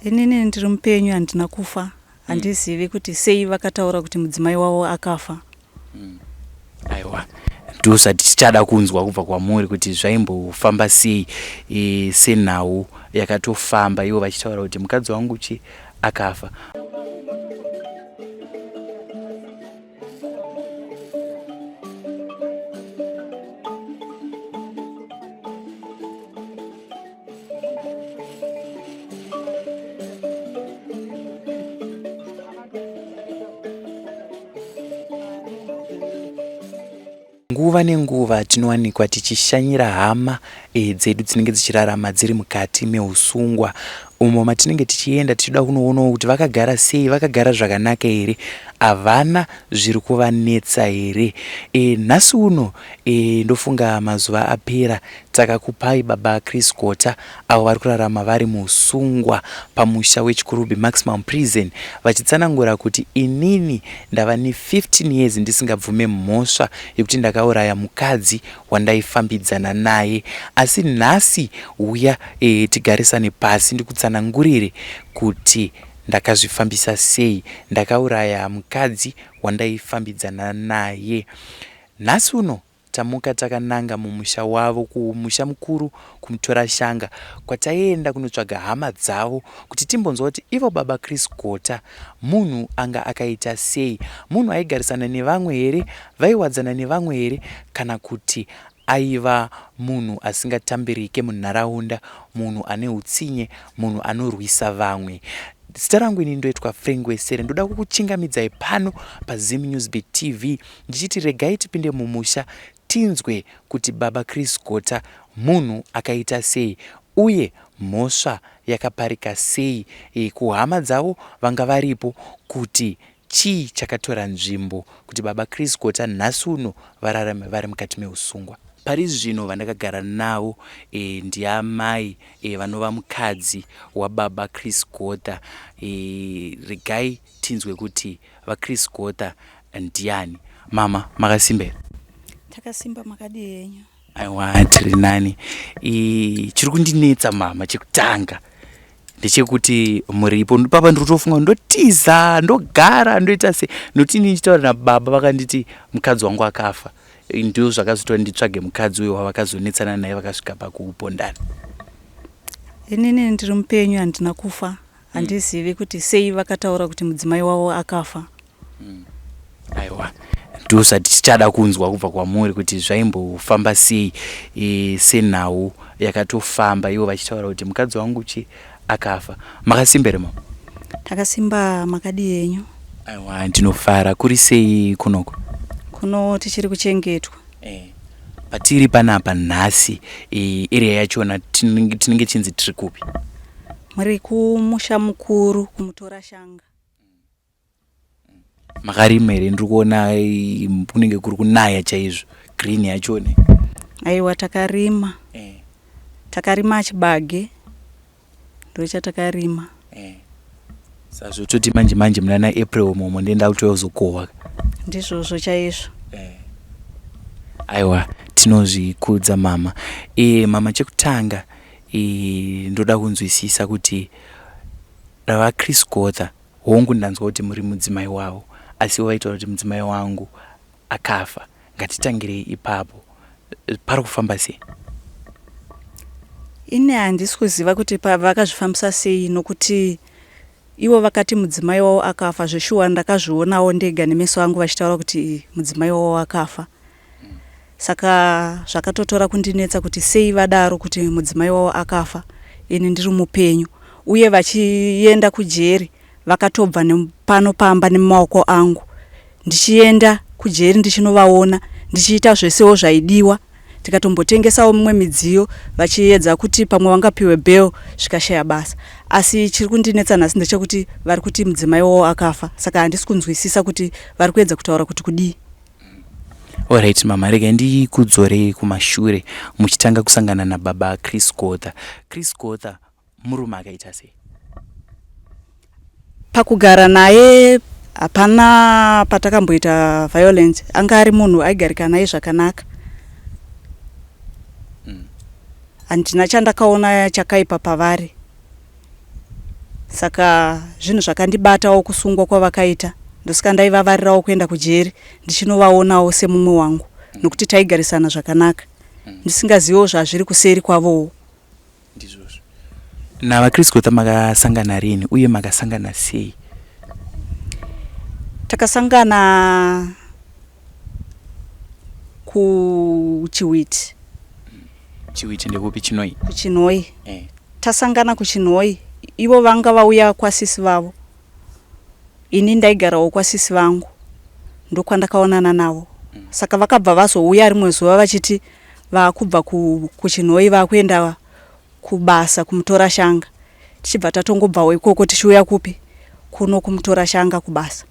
Inini ndiri mupenyu handina kufa. Handizivi kuti sei vakataura kuti mudzimai wavo akafa. Aiwa, ndosati tichada kunzwa kubva kwamuri kuti zvaimbofamba sei senhau yakatofamba ivo vachitaura kuti mukadzi wangu chi akafa. Nguva nenguva tinowanikwa tichishanyira hama dzedu dzinenge dzichirarama dziri mukati meusungwa umo matinenge tichienda tichida kunoonawo kuti vakagara sei, vakagara zvakanaka here, havana zviri kuvanetsa here. Nhasi uno ndofunga mazuva apera takakupai baba Chris Gota avo vari kurarama vari muusungwa pamusha weChikurubi Maximum Prison vachitsanangura kuti inini ndava ne 15 years ndisingabvume mhosva yekuti ndakauraya mukadzi wandaifambidzana naye asi nhasi huya tigarisane pasi ndikutsanangurire kuti ndakazvifambisa sei ndakauraya mukadzi wandaifambidzana naye. Nhasi uno tamuka takananga mumusha wavo kumusha mukuru kuMutorashanga kwataienda kunotsvaga hama dzavo kuti timbonzwa kuti ivo baba Chris Gota munhu anga akaita sei, munhu aigarisana nevamwe here, vaiwadzana nevamwe here kana kuti aiva munhu asingatambirike munharaunda, munhu ane hutsinye, munhu anorwisa vamwe. Zita rangu ini ndoitwa Frank Wesere, ndoda kukuchingamidzai pano paZim Newsbeat TV ndichiti regai tipinde mumusha tinzwe kuti baba Chris Gota munhu akaita sei uye mhosva yakaparika sei kuhama dzavo vanga varipo kuti chii chakatora nzvimbo kuti baba Chris Gota nhasi uno vararame vari mukati meusungwa. Pari zvino vandakagara navo ndiamai vanova mukadzi wababa Chris Gota. Regai tinzwe kuti vaChris Gota ndiani. Mama, makasimba here? Takasimba, makadii henyu? Aiwa, tiri nani. Chiri kundinetsa mama chekutanga ndechekuti muripo papa ndiri kutofunga ndotiza ndogara ndoita sei nokuti ini ndichitaura nababa vakanditi mukadzi wangu akafa ndizvo zvakazoita kuti nditsvage mukadzi uyo wavakazonetsana naye vakasvika pakupondana. Inini ndiri mupenyu handina kufa. Handizivi kuti sei vakataura kuti mudzimai wavo akafa. Aiwa, ndosati tichada kunzwa kubva kwamuri kuti zvaimbofamba sei senhau yakatofamba ivo vachitaura kuti mukadzi wangu chi akafa. Makasimba here mama? Takasimba, makadii henyu? Aiwa, ndinofara. Kuri sei kunoko? Kuno tichiri kuchengetwa. Patiri panapa nhasi area yachona tinenge chinzi tiri kupi? Muri kumusha mukuru kuMutorashanga. Makarima here? Ndiri kuona kunenge kuri kunaya chaizvo, green yachona. Aiwa, takarima. Takarima chibage, ndochatakarima. Sazvo toti manje manje muna April momo ndenda kutozokohwa. Ndizvozvo chaizvo. Aiwa, tinozvikudza mama. Mama, chekutanga ndoda kunzwisisa kuti vaChris Gota, hongu ndanzwa kuti muri mudzimai wavo, asi vaitaura kuti mudzimai wangu akafa. Ngatitangirei ipapo, pari kufamba sei? Ini handisi kuziva kuti vakazvifambisa sei nokuti ivo vakati mudzimai wavo akafa. Zveshuwa ndakazvionawo ndega nemeso angu vachitaura kuti mudzimai wavo akafa. Saka zvakatotora kundinetsa kuti sei vadaro kuti mudzimai wavo akafa ini ndiri mupenyu, uye vachienda kujeri vakatobva pano pamba nemaoko angu ndichienda kujeri ndichinovaona ndichiita zvesewo zvaidiwa, tikatombotengesawo mimwe midziyo vachiedza kuti pamwe vangapiwe bail zvikashaya basa. Asi chiri kundinetsa nhasi ndechekuti vari kuti mudzimai wavo akafa, saka handisi kunzwisisa kuti vari kuedza kutaura kuti kudii. Alright mama, regai ndikudzorei kumashure muchitanga kusangana nababa Chris Gota. Chris Gota murume akaita sei? Pakugara naye hapana patakamboita violence, anga ari munhu aigarika naye zvakanaka. Handina chandakaona chakaipa pavari. Saka zvinhu zvakandibatawo kusungwa kwavakaita ndosaka ndaivavarirawo kuenda kujeri ndichinovaonawo semumwe wangu nokuti taigarisana zvakanaka ndisingazivewo zvazviri kuseri kwavowo. Ndizvozvo. NavaChris Gotha makasangana rini uye makasangana sei? Takasangana kuChihwiti. Chihwiti ndekupi Chinhoyi? KuChinhoyi. Eh. Tasangana kuChinhoyi ivo vanga vauya kwasisi vavo ini ndaigarawo kwasisi vangu ndokwandakaonana navo saka vakabva vazouya rimwe zuva vachiti vakubva kuChinhoyi vakuenda kubasa kuMutorashanga tichibva tatongobvawo ikoko tichiuya kupi kuno kuMutorashanga kubasa.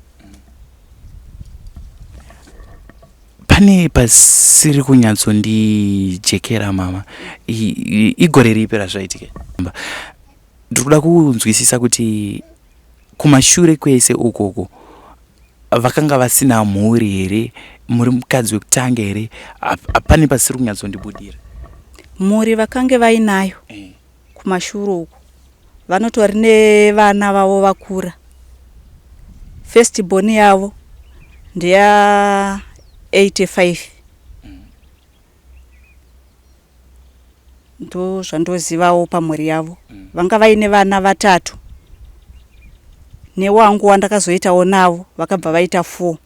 Pane pasiri kunyatsondijekera mama. Igore ripi razvaitika? Ndiri kuda kunzwisisa kuti kumashure kwese ukoko vakanga vasina mhuri here? Muri mukadzi wekutanga here? Pane pasiri kunyatsondibudira. Mhuri vakange vainayo eh. Kumashure uko vanotori nevana vavo vakura. First born yavo ndeya 85 ndozvandozivawo pamhuri yavo. Vanga vaine vana vatatu newangu wandakazoitawo navo vakabva vaita 4.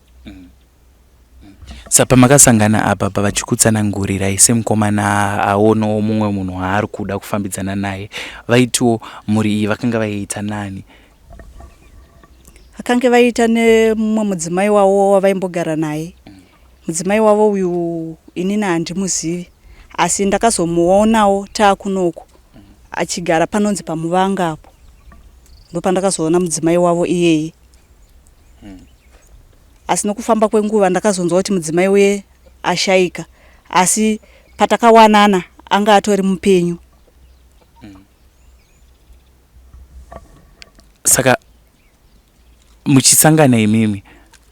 Sa pamakasangana apa pavachikutsanangurirai semukomana aonawo mumwe munhu waari kuda kufambidzana naye vaitiwo mhuri iyi vakanga vaiita nani? Vakange vaiita nemumwe mudzimai wavo wavaimbogara naye. Mudzimai wavo uyu inini handimuzivi asi ndakazomuonawo taakunoku achigara panonzi paMuvanga apo. Ndopandakazoona mudzimai wavo iyeye. Asi nokufamba kwenguva ndakazonzwa kuti mudzimai uye ashaika asi patakawanana anga atori mupenyu. Saka muchisangana imimi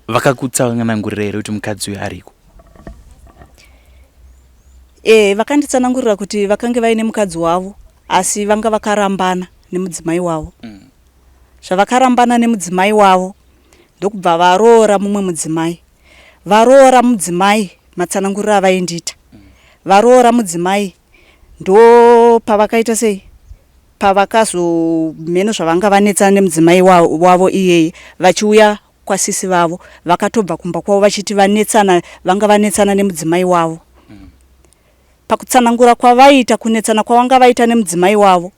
vakakutsanangurira here kuti mukadzi uyu ariko? E, vakanditsanangurira kuti vakange vaine mukadzi wavo asi vanga vakarambana nemudzimai wavo. Zvavakarambana nemudzimai wavo ndokubva varoora mumwe mudzimai. Varoora mudzimai matsananguriro avaindiita. Varoora mudzimai ndopavakaita sei? Pavakazo mheno zvavanga vanetsana nemudzimai wavo iyeye vachiuya kwasisi vavo vakatobva kumba kwavo vachiti vanetsana vanga vanetsana nemudzimai wavo. Pakutsanangura kwavaiita kunetsana kwavanga vaita nemudzimai wavo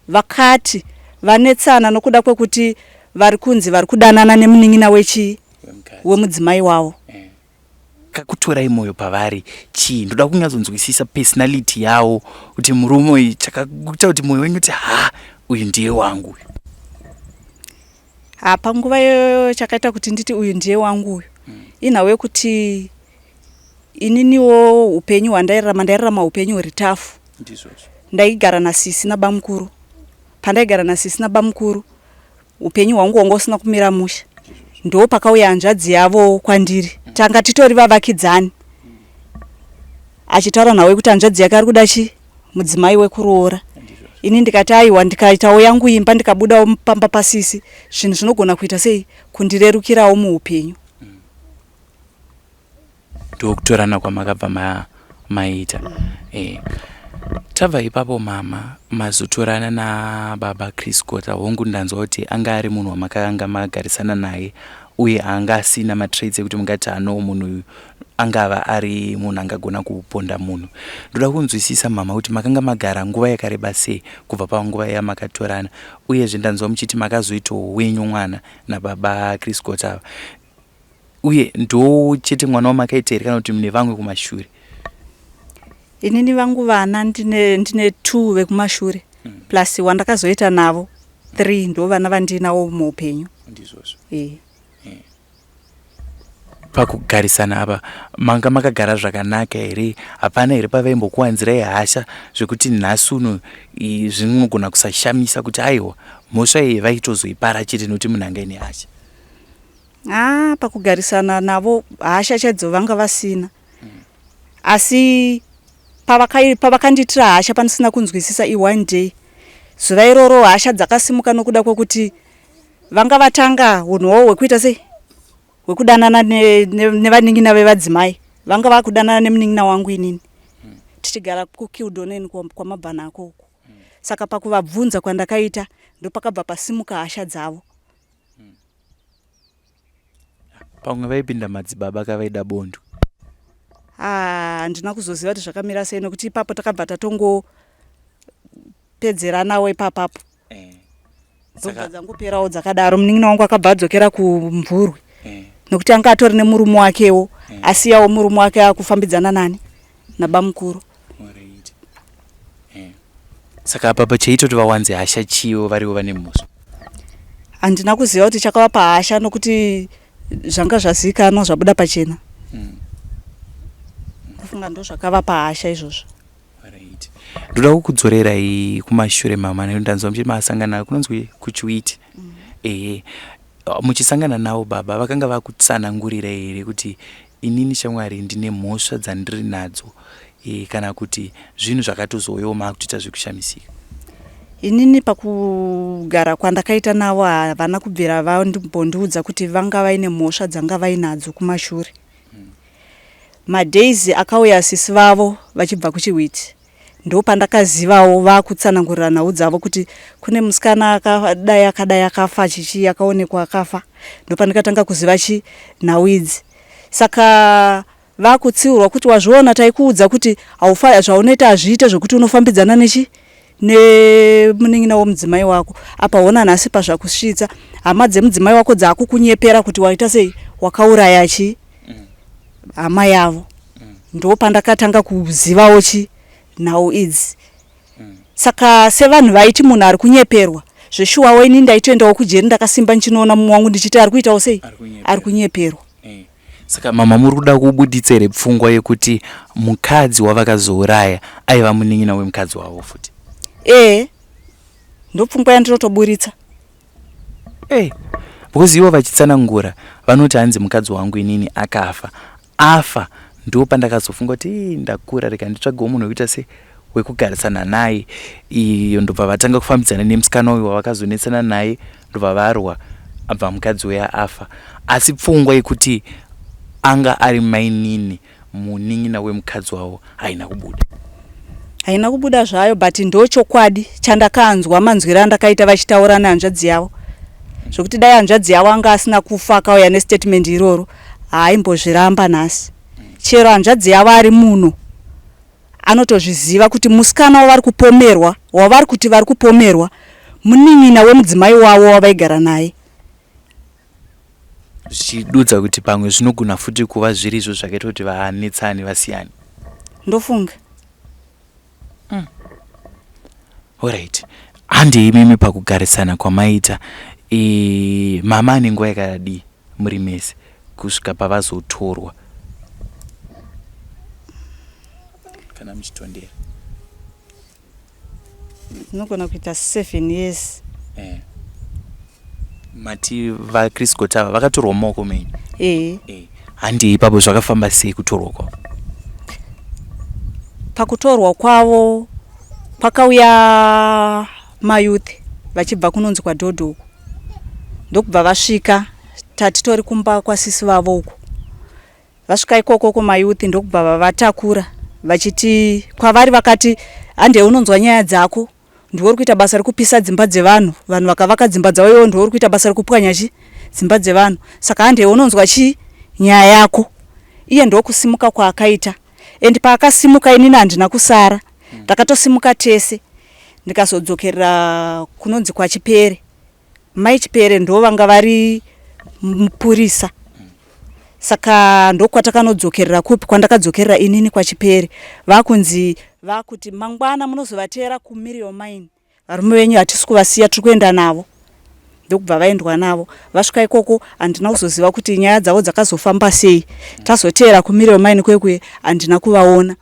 Vakati vanetsana nokuda kwekuti vari kunzi vari kudanana nemunin'ina wechii wemudzimai wavo. Eh. Kakutorai moyo pavari chii? Ndoda kunyatsonzwisisa personality yawo kuti murume uyu chakakuita kuti moyo wenyu kuti ha uyu ndiye wangu uyu. Ha panguva iyoyo chakaita kuti nditi uyu ndiye wangu uyu inhau yekuti Ininiwo hupenyu hwandairarama ndairarama hupenyu huri tafu. Ndizvozvo. Ndaigara nasisi nabamukuru. Pandaigara nasisi nabamukuru hupenyu hwangu hwanga usina kumira mushe. Ndo pakauya hanzvadzi yavo kwandiri. Tanga titori vavakidzani. Achitaura nhau yekuti hanzvadzi yake ari kuda chi mudzimai wekuroora. Ini ndikati aiwa ndikaitawo yangu imba ndikabudawo pamba pasisi zvinhu zvinogona kuita sei kundirerukirawo muupenyu. Ndokutorana kwamakabva ma, maita eh. Tabva ipapo mama mazotorana nababa Chris Gota hongu ndanzwa kuti anga ari munhu wamakanga magarisana naye uye anga asina matraits ekuti mungati ano munhu uyu angava ari munhu angagona kuponda munhu. Ndoda kunzwisisa mama kuti makanga magara nguva yakareba sei kubva panguva yamakatorana uyezve ndanzwa muchiti makazoitawo wenyu mwana nababa Chris Gota ava. Uye ndo chete mwana wamakaita here kana kuti mune vamwe kumashure? Inini vangu vana ndine, ndine two vekumashure mm. plus wandakazoita navo three ndo vana vandinawo muupenyu. Ndizvozvo. E. E. Pakugarisana apa manga makagara zvakanaka here? Hapana here pavaimbokuwanzirai hasha zvekuti nhasi uno zvinogona kusashamisa kuti aiwa mhosva iyi vaitozoipara chete nekuti munhu anga ine hasha? Haa pakugarisana navo hasha chaidzo vanga vasina asi pavakandiitira hasha pandisina kunzwisisa i one day. Zuva iroro hasha dzakasimuka nokuda kwekuti vanga vatanga unhu hwavo hwekuita sei hwekudanana nevanin'ina vevadzimai vanga vakudanana nemunin'ina wangu inini tichigara kuKildonen kwaMabhanako uku. Saka pakuvabvunza kwandakaita ndopakabva pasimuka hasha dzavo. Pamwe vaipinda madzibaba ka vaida bondo. Ah, handina kuzoziva kuti zvakamira sei nokuti ipapo takabva tatongopedzeranawo ipapapo. Eh. Ndobva dzangoperawo dzakadaro. Munin'ina wangu akabva adzokera kuMvurwi eh. Nokuti anga atori nemurume wakewo eh. Asiyawo murume wake akufambidzana nani nabamukuru. Eh. Saka apa pachaita kuti vawanze hasha chiwo varivo vane mhosva? Handina kuziva kuti chakavapa hasha nokuti zvanga zvazivikanwa zvabuda pachena. Kufunga ndozvakavapa hasha izvozvo. Right. Ndoda kukudzorerai kumashure mama nekuti ndanzwa muchiti masangana kunonzi kuchiwiti. Ehe. Muchisangana navo baba vakanga vakutsanangurira here kuti inini shamwari ndine mhosva dzandiri nadzo e, kana kuti zvinhu zvakatozouyawo maakutoita zvekushamisika? Inini pakugara kwandakaita navo havana kubvira vambondiudza kuti vanga vaine mhosva dzanga vainadzo kumashure. Madays akauya sisi vavo vachibva kuChihwiti ndopandakazivawo vakutsanangurira nhau dzavo kuti kune musikana akadai akadai akafa chichi akaonekwa akafa ndopandikatanga kuziva chi nhau idzi saka vakutsiurwa kuti wazviona taikuudza kuti haufa zvaunoita hazviite zvekuti unofambidzana nechi nemunin'ina womudzimai wako apa hona nhasi pazvakusvitsa hama dzemudzimai wako dzakukunyepera kuti waita sei wakauraya chi hama yavo ndopandakatanga kuzivawo chi nhau idzi saka sevanhu vaiti munhu ari kunyeperwa zveshuwawo ini ndaitoendawo kujeri ndakasimba ndichinoona mumwe wangu ndichiti ari kuitawo sei ari kunyeperwa eh. Saka mama muri kuda kubuditsa here pfungwa yekuti mukadzi wavakazouraya aiva munin'ina wemukadzi wavo futi? Ee, ndopfungwa yandinotoburitsa. Hey, because ivo vachitsanangura vanoti hanzi mukadzi wangu inini akafa afa ndopandakazofunga kuti ndakura rega nditsvagewo munhu wekuita se wekugarisana naye iyo ndobva vatanga kufambidzana nemusikana uyu wavakazonetsana naye ndobva varwa abva mukadzi uya afa asi pfungwa yekuti anga ari mainini munin'ina wemukadzi wavo haina kubuda. Haina kubuda zvayo but ndochokwadi chandakanzwa manzwiro andakaita vachitaura nehanzvadzi yavo zvokuti dai hanzvadzi yavo anga asina kufa akauya nestatement iroro haaimbozviramba nhasi chero hanzvadzi yavo ari muno anotozviziva kuti musikana wavari kupomerwa wavari kuti vari kupomerwa munin'ina wemudzimai wavo wavaigara naye. Zvichidudza kuti pamwe zvinogona futi kuva zviri izvo zvakaita kuti vanetsane vasiyane. Ndofunga. Alright. Handei imimi pakugarisana kwamaita e, mama ane nguva yakadii muri mese kusvika pavazotorwa kana muchitondera? Dzinogona kuita 7 years. Eh. Mati vaChris Gotava vakatorwa mumaoko menyu? Eh. Eh. Handei ipapo zvakafamba sei kutorwa kwavo? Pakutorwa kwavo kwakauya mayouth vachibva kunonzi kwaDhodho uku ndokubva vasvika tatitori kumba kwasisi vavo uku Vasvika ikoko kumayouth ndokubva vavatakura vachiti kwavari vakati handei unonzwa nyaya dzako ndiwe uri kuita basa rekupisa dzimba dzevanhu vanhu vakavaka dzimba dzavo iwe ndiwe uri kuita basa rekupwanya chi dzimba dzevanhu saka handei unonzwa chii nyaya yako iye ndokusimuka kwaakaita and paakasimuka inini handina kusara ndakatosimuka tese ndikazodzokerera kunonzi kwachipere Mai Chipere ndovanga vari mupurisa saka ndokwatakanodzokerera kupi kwandakadzokerera inini kwaChipere vakunzi vakuti mangwana munozovateera kuMirio Mine varume venyu hatisi kuvasiya tiri kuenda navo ndokubva vaendwa navo vasvika ikoko handina kuzoziva kuti nyaya dzavo dzakazofamba sei tazoteera kuMirio Mine kwekuye handina kuvaona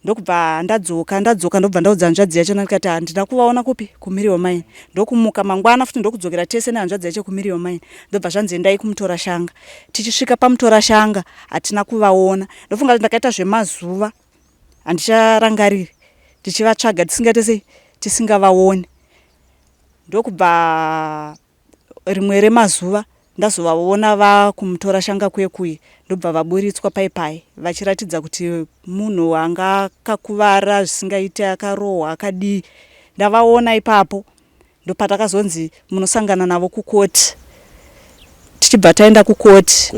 Ndokubva ndadzoka ndadzoka ndobva ndaudza hanzvadzi yacho ndikati handina kuvaona kupi kuMiriwo Mine ndokumuka mangwana futi ndokudzokera tese nehanzvadzi yacho kuMiriwo Mine ndobva zvanzi endai kumutorashanga tichisvika pamutorashanga hatina kuvaona ndofunga kuti ndakaita zvemazuva handicharangariri tichivatsvaga tisingaite sei tisingavaoni. Ndokubva rimwe remazuva ndazovaona vakumutora shanga kuye kuye ndobva vaburitswa pai pai vachiratidza kuti munhu anga akakuvara zvisingaite akarohwa akadii. Ndavaona ipapo ndopatakazonzi munosangana navo kukoti tichibva taenda kukoti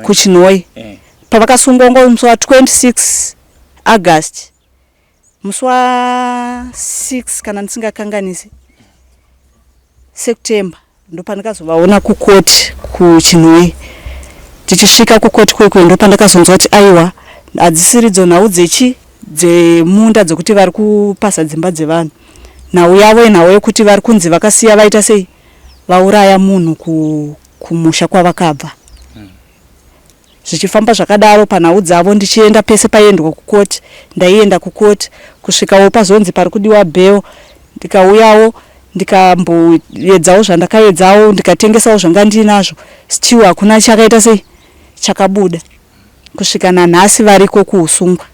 kuChinhoyi eh. Pavakasungwa ngo musi wa 26 August musi wa 6 kana ndisingakanganisi September ndopandakazovaona kukoti kuChinhoyi. Tichisvika kukoti kwekwe ndopandakazonzwa kuti aiwa hadzisiridzo nhau dzechi dzemunda dzekuti vari kupasa dzimba dzevanhu. Nhau yavo inhau yekuti vari kunzi vakasiya vaita sei vauraya munhu kumusha kwavakabva. Zvichifamba zvakadaro panhau dzavo ndichienda pese paiendwa kucourt ndaienda kucourt kusvikawo pazonzi pari kudiwa bail ndikauyawo ndikamboedzawo zvandakaedzawo ndikatengesawo zvanga ndiinazvo still hakuna chakaita sei chakabuda kusvika nanhasi variko kuusungwa.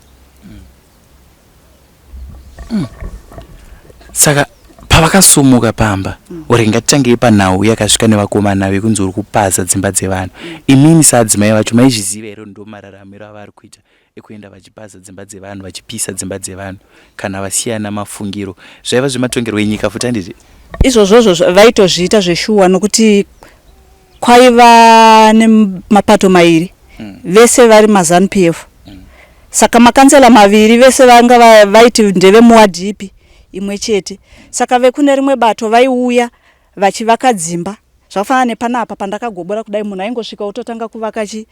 Saka pavakasumuka pamba mm. Ore ngatitangei panhau yakasvika nevakomana vekunzi uri kupaza dzimba dzevanhu mm. Imimi saadzimai vacho maizviziva here ndo mararamiro avari kuita ekuenda vachipaza dzimba dzevanhu vachipisa dzimba dzevanhu kana vasiyana mafungiro zvaiva zvematongerwo enyika futi handiti? Izvozvozvo vaitozviita zveshuwa nokuti kwaiva nemapato mairi mm. Vese vari maZanu PF mm. Saka makanzela maviri vese vanga vaiti ndevemuwadhi ipi imwe chete. Saka vekune rimwe bato vaiuya vachivaka dzimba. Zvakafanana nepanapa pandakagobora kudai munhu aingosvika ototanga kuvaka chi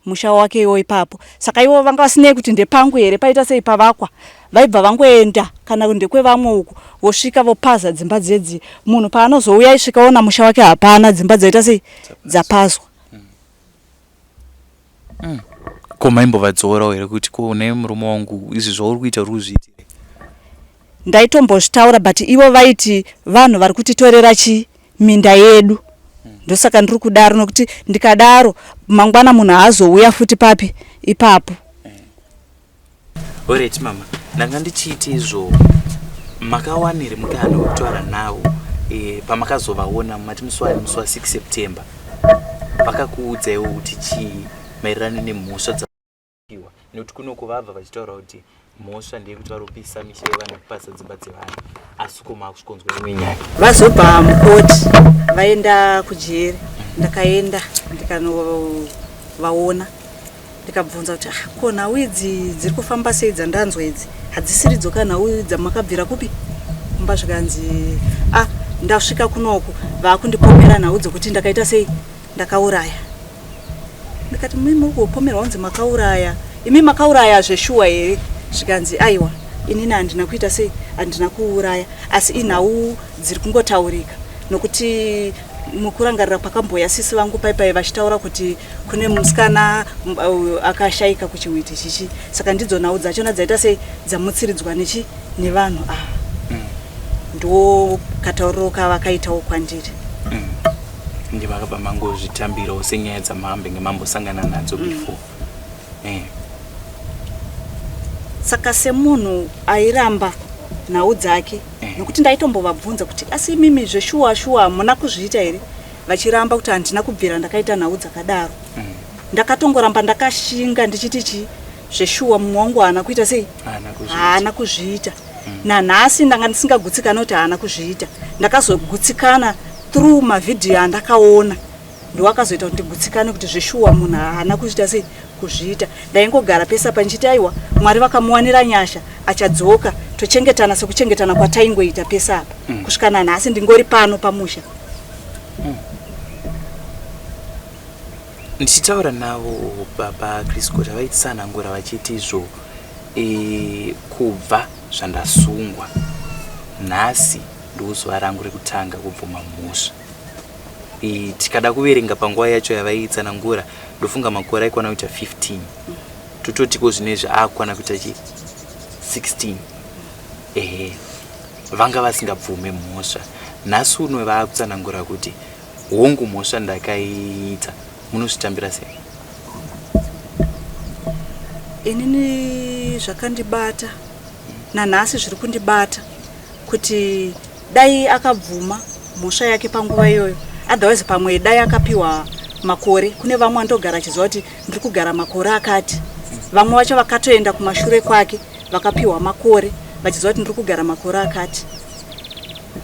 musha wake iwo ipapo. Saka ivo vanga vasinei kuti ndepangu here paita sei pavakwa. Vaibva vangoenda kana ndekwevamwe uku vosvika vopaza dzimba dzedzi. Munhu paanozouya aisvika ona musha wake hapana dzimba dzaita sei dzapazwa. Ko maimbovadzorawo here kuti ko une murume wangu izvi zvauri kuita uri kuzviitirei? Ndaitombozvitaura but ivo vaiti vanhu vari kutitorera chi minda yedu ndosaka ndiri kudaro nokuti ndikadaro mangwana munhu haazouya futi papi ipapo. Alright mama, ndanga ndichiiti izvo makawanire mukana wekutaura navo e, pamakazovaona mati musi wani musi wa 6 September vakakuudzaiwo kuti chii maererano nemhosva dzapiwa nekuti kunoko vabva vachitaura kuti mhosva ndeyekuti vari kupisa misha yevanhu nekupasa dzimba dzevanhu asi ko maakusvikonzwa imwe nyaya. Vazobva mukoti vaenda kujeri ndakaenda ndikanovaona ndikabvunza kuti ah, ko nhau idzi dziri kufamba sei dzandanzwa idzi hadzisiri dzoka nhau dzamakabvira kupi kumba zvikanzi ah ndasvika kunoku vaakundipomera nhau dzekuti ndakaita sei ndakauraya ndikati mimi muri kupomerwa kunzi makauraya imi makauraya zveshuwa here zvikanzi aiwa inini handina kuita sei handina kuuraya asi inhau dziri kungotaurika nokuti mukurangarira pakamboya sisi vangu paipai vachitaura kuti kune musikana akashaika kuchiwiti chichi saka ndidzo nhau dzachona dzaita sei dzamutsiridzwa nechi nevanhu ava mm. ndo katauriro kavakaitawo kwandiri mm. Ndivakabva mangozvitambirawo senyaya dzamambenge mambosangana nadzo mm. before mm. eh. Saka semunhu airamba nhau dzake eh. Nokuti ndaitombovabvunza kuti asi imimi zveshuwa shuwa hamuna kuzviita here vachiramba kuti handina kubvira ndakaita nhau dzakadaro mm. Ndakatongoramba ndakashinga ndichiti chii zveshuwa mumwe wangu haana kuita sei haana kuzviita mm. Nanhasi ndanga ndisingagutsikana kuti haana kuzviita ndakazogutsikana through mavhidhiyo andakaona ndiwakazoita kuti ndigutsikane kuti zveshuwa munhu haana kuzviita sei kuzviita ndaingogara pese apa ndichiti aiwa Mwari vakamuwanira nyasha achadzoka tochengetana sekuchengetana kwataingoita pese apa mm. Kusvika nanhasi ndingori pano pamusha mm. Ndichitaura navo baba Chris Kota vaitsanangura vachiti izvo e, kubva zvandasungwa nhasi ndozuva rangu rekutanga kubvuma mhosva e, tikada kuverenga panguva yacho yavaitsanangura ndofunga makore aikwana kuita 15 tototiko zvinezvi akukwana kuita chi 16 ehe vanga vasingabvume mhosva nhasi uno vaakutsanangura kuti hongu mhosva ndakaiita munozvitambira sei? Inini zvakandibata nanhasi zviri kundibata kuti dai akabvuma. mhosva yake panguva iyoyo. Otherwise pamwe dai akapiwa makore. Kune vamwe vanotogara achiziva kuti ndiri kugara makore akati. Vamwe vacho vakatoenda kumashure kwake vakapiwa makore vachiziva kuti ndiri kugara makore akati.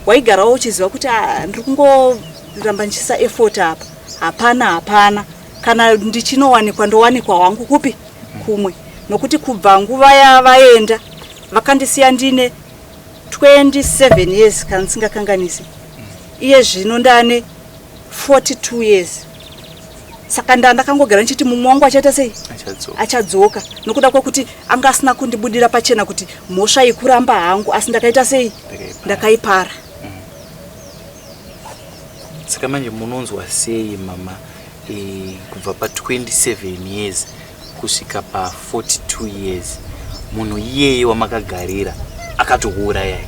Waigarawo uchiziva kuti ah, ndiri kungoramba ndichiisa effort apa. Hapana hapana. Kana ndichinowanikwa ndowanikwa wangu kupi? Kumwe. Nokuti kubva nguva yavaenda vakandisiya ndine 27 years kana ndisingakanganisi. Iye zvino ndane 42 years. Saka ndakangogara ndichiti mumwe wangu achaita sei? Achadzoka. Nokuda kwekuti anga asina kundibudira pachena kuti mhosva yekuramba hangu, asi ndakaita sei? Ndakaipara. Saka manje munonzwa sei mama kubva pa 27 years kusvika pa 42 years munhu iyeye wamakagarira akatokuurayai?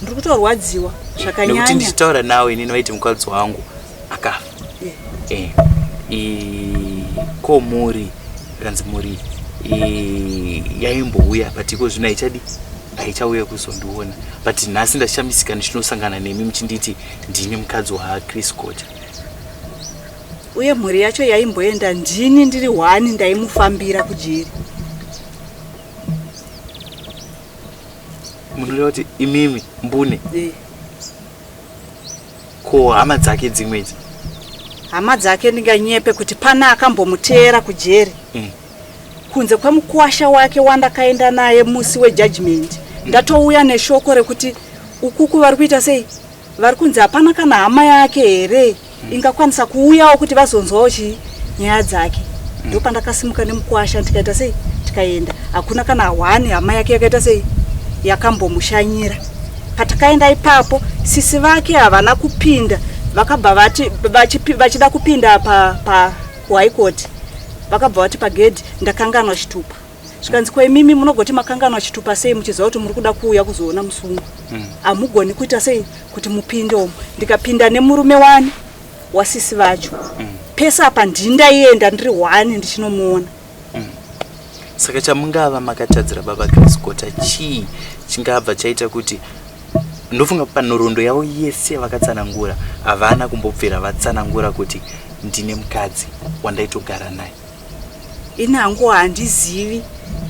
Ndiri kutorwadziwa zvakanyanya. Nekuti ndichitaura nawe inini vaiti mukadzi wangu akafa. Ko muri kanzi muri yaimbouya but iko zvino haichadi, haichauya kuzondiona. But nhasi ndashamisika ndichinosangana nemi muchinditi ndini mukadzi waChris Gota. Uye mhuri yacho yaimboenda ndini ndiri hwani ndaimufambira kujeri. Munoreva kuti imimi mbune? Ko hama dzake dzimwe idzi? Hama dzake ndinganyepe kuti pana akambomuteera kujeri. Kunze kwemukwasha wake wandakaenda naye musi wejudgment. Ndatouya neshoko rekuti ukuku vari kuita sei? Vari kunzi hapana kana hama yake here ingakwanisa kuuyawo kuti vazonzwawo chii nyaya dzake. Ndopandakasimuka nemukwasha ndikaita sei? Tikaenda. Hakuna kana hwani hama yake yakaita sei? Yakambomushanyira. Patakaenda ipapo sisi vake havana kupinda, vakabva vati vachida kupinda pa High Court, vakabva vati pagedhi ndakanganwa chitupa. Zvikanzi ko imimi munogoti makanganwa chitupa sei muchiziva kuti muri kuda kuuya kuzoona musungwa? Hamugoni kuita sei kuti mupinde umu? Ndikapinda nemurume wani wasisi vacho. Pese apa ndindaienda ndiri hwani ndichinomuona. Saka chamungava makatadzira baba Chris Gota chii chingabva chaita kuti ndofunga panhoroondo yavo yese vakatsanangura havana kumbobvira vatsanangura kuti ndine mukadzi wandaitogara naye? Ini hangu handizivi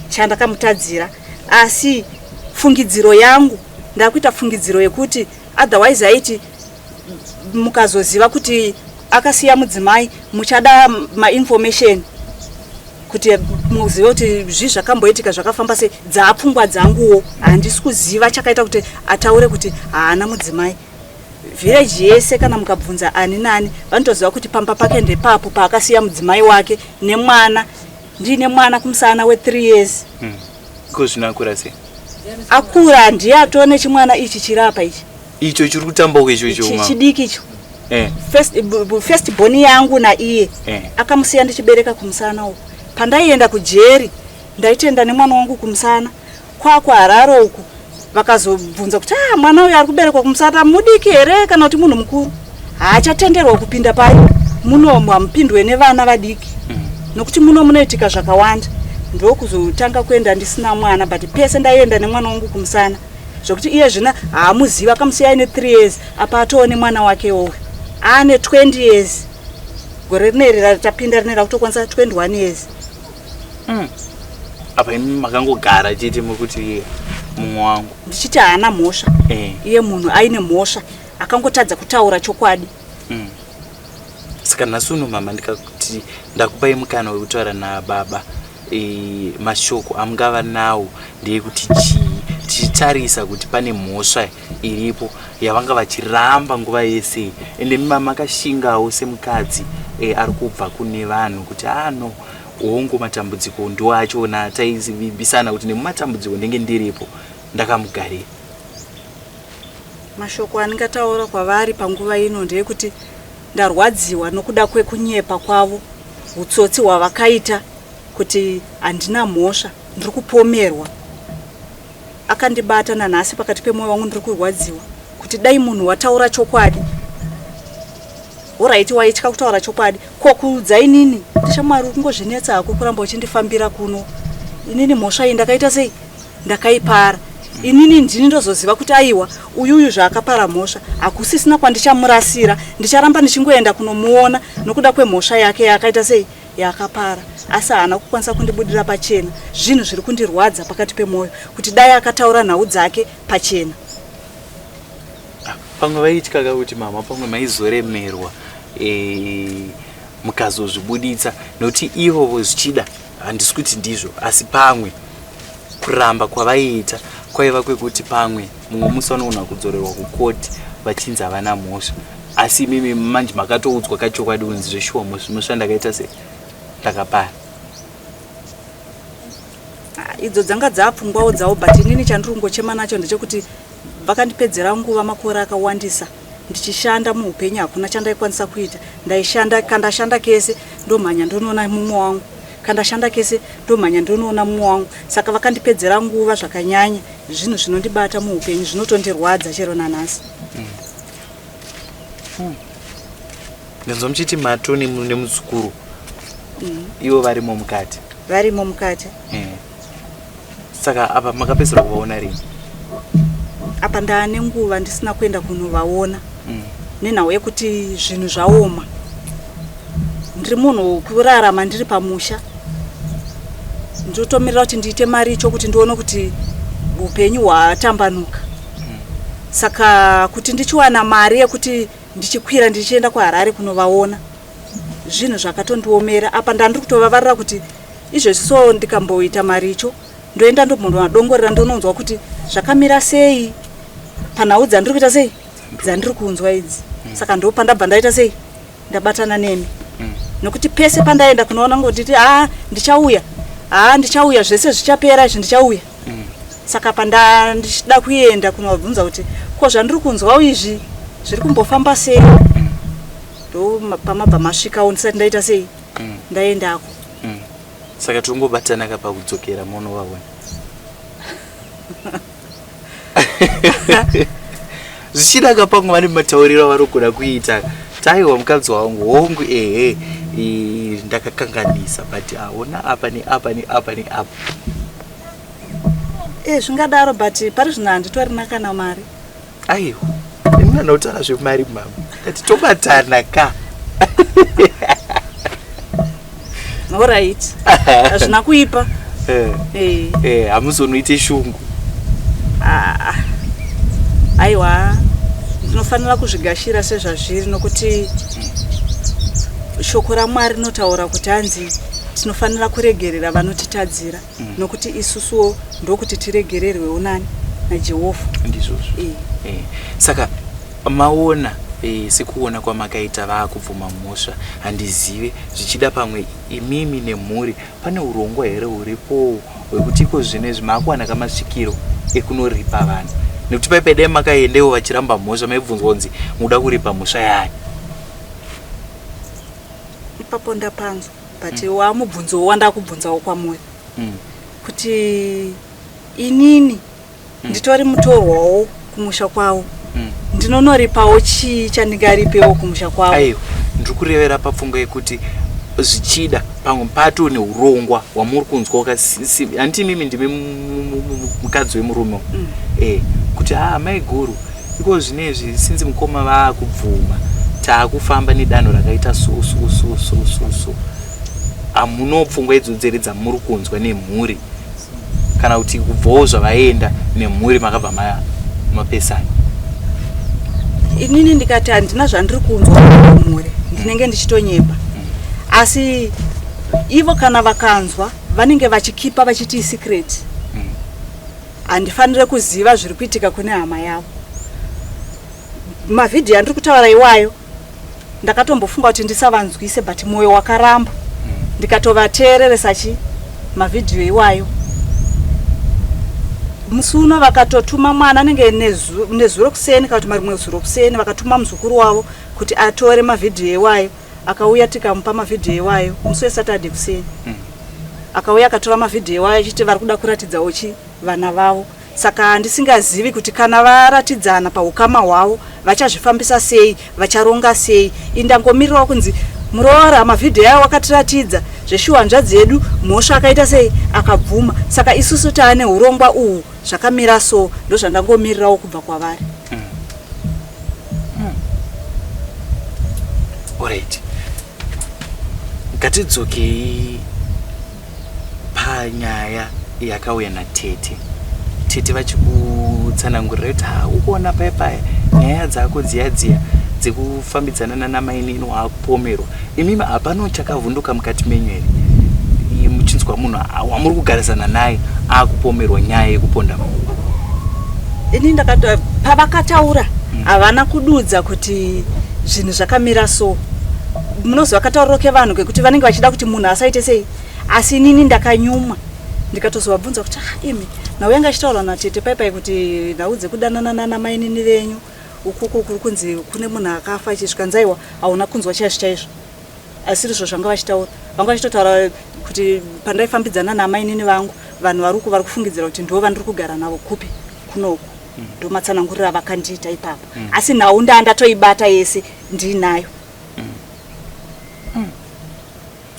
chandakamutadzira, asi fungidziro yangu ndakuita fungidziro yekuti otherwise aiti mukazoziva kuti akasiya mudzimai muchada mainformation kuti muzive kuti zvi zvakamboitika zvakafamba sei. Dzaapfungwa dzanguwo handisi kuziva chakaita kuti ataure kuti haana mudzimai. Village yese kana mukabvunza ani nani vanotoziva kuti pamba pake ndepapo paakasiya mudzimai wake nemwana. Ndiine mwana kumusana we3 years. Ko zvino akura sei? Akura ndiye atone chimwana ichi chiri apa ichi. Icho chiri kutambawo icho icho chidiki icho. First born yangu naiye akamusiya ndichibereka kumusana uku. Pandaienda kujeri ndaitenda nemwana wangu kumusana. KwakuHarare uku vakazobvunza kuti mwana uyu ari kuberekwa kumusana mudiki here kana kuti munhu mukuru? Haachatenderwa kupinda pai muno, hamupindwe nevana vadiki nokuti muno munoitika zvakawanda. Ndokuzotanga kuenda ndisina mwana, but pese ndaienda nemwana wangu kumusana zvokuti iye zvino haamuziva, akamusiya aine 3 years apa atoo nemwana wake owe aane 20 years. Gore rineri ratapinda rine rakutokwanisa 21 years. Apa imi makangogara chete mukuti mumwe wangu ndichiti haana mhosva. Iye munhu aine mhosva akangotadza kutaura chokwadi. Saka nhasi uno mama ndikakuti ndakupai mukana wekutaura nababa, mashoko amungava nawo ndeyekuti chii, tichitarisa kuti pane mhosva iripo yavanga vachiramba nguva yese, ende mama makashingawo semukadzi ari kubva kune vanhu kuti ano hongu matambudziko ndo achona taizivisana kuti nemumatambudziko ndenge ndiripo ndakamugarira. Mashoko andingataura kwavari panguva ino ndeyekuti ndarwadziwa nokuda kwekunyepa kwavo, utsotsi hwavakaita kuti handina mhosva, ndiri kupomerwa. Akandibata nanhasi pakati pemwoyo wangu, ndiri kurwadziwa kuti dai munhu wataura chokwadi. Horaiti, waitya kutaura chokwadi, ko kuudza inini shamwari uri kungozvinetsa hako kuramba uchindifambira kuno. Inini mhosva iyi ndakaita sei? Ndakaipara. Inini ndini ndozoziva kuti aiwa uyuyu zvaakapara mhosva hakusisina kwandichamurasira, ndicharamba ndichingoenda kunomuona nokuda kwemhosva yake yaakaita sei yaakapara, asi haana kukwanisa kundibudira pachena. Zvinhu zviri kundirwadza pakati pemwoyo kuti dai akataura nhau dzake pachena. Ah, pamwe vaityaka kuti mama pamwe maizoremerwa e, mukazozvibuditsa nokuti ivovo zvichida handisi kuti ndizvo asi pamwe kuramba kwavaiita kwaiva kwekuti pamwe mumwe musi vanogona kudzorerwa kukoti vachinzi havana mhosva asi imimi manje makatoudzwa kachokwadi kunzi zveshuwa mhosva ndakaita se ndakapara. Ah, idzo dzanga dzaapfungwawo dzavo but inini chandiri kungochema nacho ndechekuti vakandipedzera nguva makore akawandisa ndichishanda muupenyu hakuna chandaikwanisa kuita ndaishanda kandashanda kese ndomhanya ndonoona mumwe wangu kandashanda kese ndomhanya ndonoona mumwe wangu saka vakandipedzera nguva zvakanyanya zvinhu zvinondibata muupenyu zvinotondirwadza chero nanhasi mm. mm. Ndinzwa muchiti mato nemuzukuru mm. ivo varimo mukati varimo mukati mm. Saka apa makapedzisira kuvaona rini? Apa ndaane nguva ndisina kuenda kunovaona mm. nenhau yekuti zvinhu zvaoma. Ndiri munhu wekurarama ndiri pamusha, ndotomirira kuti ndiite maricho kuti ndione kuti upenyu hwatambanuka mm. Saka kuti ndichiwana mari yekuti ndichikwira ndichienda kuHarare kunovaona zvinhu zvakatondiomera. Apa ndandiri kutovavarira kuti izvezvi so ndikamboita maricho ndoenda ndombondomadongorera ndononzwa kuti zvakamira sei panhau dzandiri kuita sei dzandiri kunzwa idzi mm. Saka ndopandabva ndaita sei ndabatana nemi mm. Nokuti pese pandaenda kunoona ngotiti haa ndichauya, haa ndichauya, zvese zvichapera izvi ndichauya mm. Saka panda ndichida kuenda kunovabvunza kuti ko zvandiri kunzwawo izvi zviri kumbofamba sei mm. Ndo pamabva masvikawo ndisati ndaita sei mm. ndaendako mm. Saka tongobatana ka pakudzokera monovaona zvichida ka pamwe vane matauriro avanogona kuita taiwa mukadzi wangu hongu ehe ndakakanganisa but aona apa neapa neapa neapa e zvingadaro but pari zvino handitorina kana mari. Aiwa ini ndanotaura zvemari mama ndati tobatana ka. Alright hazvina kuipa. Eh. Eh. Eh, hamuzonoite shungu. Ah, aiwa ndinofanira kuzvigashira sezvazviri nokuti shoko raMwari rinotaura kuti hanzi tinofanira kuregerera vanotitadzira mm. nokuti isusuwo ndokuti tiregererwewo nani naJehovha. Ndizvozvo e. E. Saka maona e, sekuona kwamakaita vaakubvuma mhosva handizive zvichida pamwe imimi nemhuri pane urongwa here huripowo hwekuti iko zvino izvi maakuwana kamasvikiro ekunoripa vanhu nekuti paipai dai makaendewo vachiramba mhosva maibvunzwa kunzi muda kuripa mhosva yaani? Ipapo ndapanzwa but mm. wamubvunzowo wandakubvunzawo kwamuri mm. kuti inini mm. nditori mutorwawo kumusha kwavo mm. ndinonoripawo chii chandingaripewo kumusha kwavo? Aiwa ndiri kurevera papfungwa yekuti zvichida pamwe pato neurongwa hwamuri kunzwa handiti imimi ndimi mukadzi wemurume mm. eh, kuti haa maiguru iko zvinezvi sinzi mukoma vaakubvuma taakufamba nedanho rakaita so so so so so so hamuno pfungwa idzodzo here dzamuri kunzwa nemhuri kana kuti kubvawo zvavaenda nemhuri makabva mapesana? Inini ndikati handina zvandiri kunzwa mhuri ndinenge ndichitonyepa asi ivo kana vakanzwa vanenge vachikipa vachiti isecret handifanire kuziva zviri kuitika kune hama yavo. Mavhidhiyo andiri kutaura iwayo ndakatombofunga kuti ndisavanzwise but mwoyo wakaramba ndikatovateereresa chi mavhidhiyo iwayo. Musi uno vakatotuma mwana anenge nezuro kuseni kana kuti marimwe zuro kuseni vakatuma muzukuru wavo kuti atore mavhidhiyo iwayo akauya tikamupa mavhidhiyo iwayo musi weSaturday kuseni mm. Akauya akatora mavhidhiyo iwayo achiti vari kuda kuratidzawo chi vana vavo saka ndisingazivi kuti kana varatidzana paukama hwavo vachazvifambisa sei vacharonga sei indangomirirawo kunzi muroora mavhidhiyo ayo wakatiratidza Zveshuwa hanzvadzi yedu mhosva akaita sei akabvuma. Saka isusu taane hurongwa uhu zvakamira so ndozvandangomirirawo kubva kwavari. Alright. Ngatidzokei panyaya yakauya natete. Tete vachikutsanangurira kuti ha ukuona paya paya nyaya dzako dziya dziya dzekufambidzana nana mainini waakupomerwa. Imimi hapana chakavhunduka mukati menyu here? Muchinzwa munhu wamuri kugarisana naye akupomerwa nyaya yekuponda munhu. Ini ndakati pavakataura havana kududza kuti zvinhu zvakamira so. Munoziva katauriro kevanhu kekuti vanenge vachida kuti munhu asaite sei, asi inini ndakanyumwa ndikatozovabvunza kuti ah, imi nhau yanga ichitaurwa natete pai pai kuti nhau dzekudanana nana mainini venyu ukuku kuri kunzi kune munhu akafa ichi, zvikanzi aiwa hauna kunzwa chaizvo chaizvo, asirizvo zvanga vachitaura. Vanga vachitotaura kuti pandaifambidzana namainini vangu vanhu vari uku vari kufungidzira kuti ndivo vandiri kugara navo kupi kunoku. Ndomatsanangurira vakandiita ipapo. Asi nhau ndatoibata yese ndiinayo.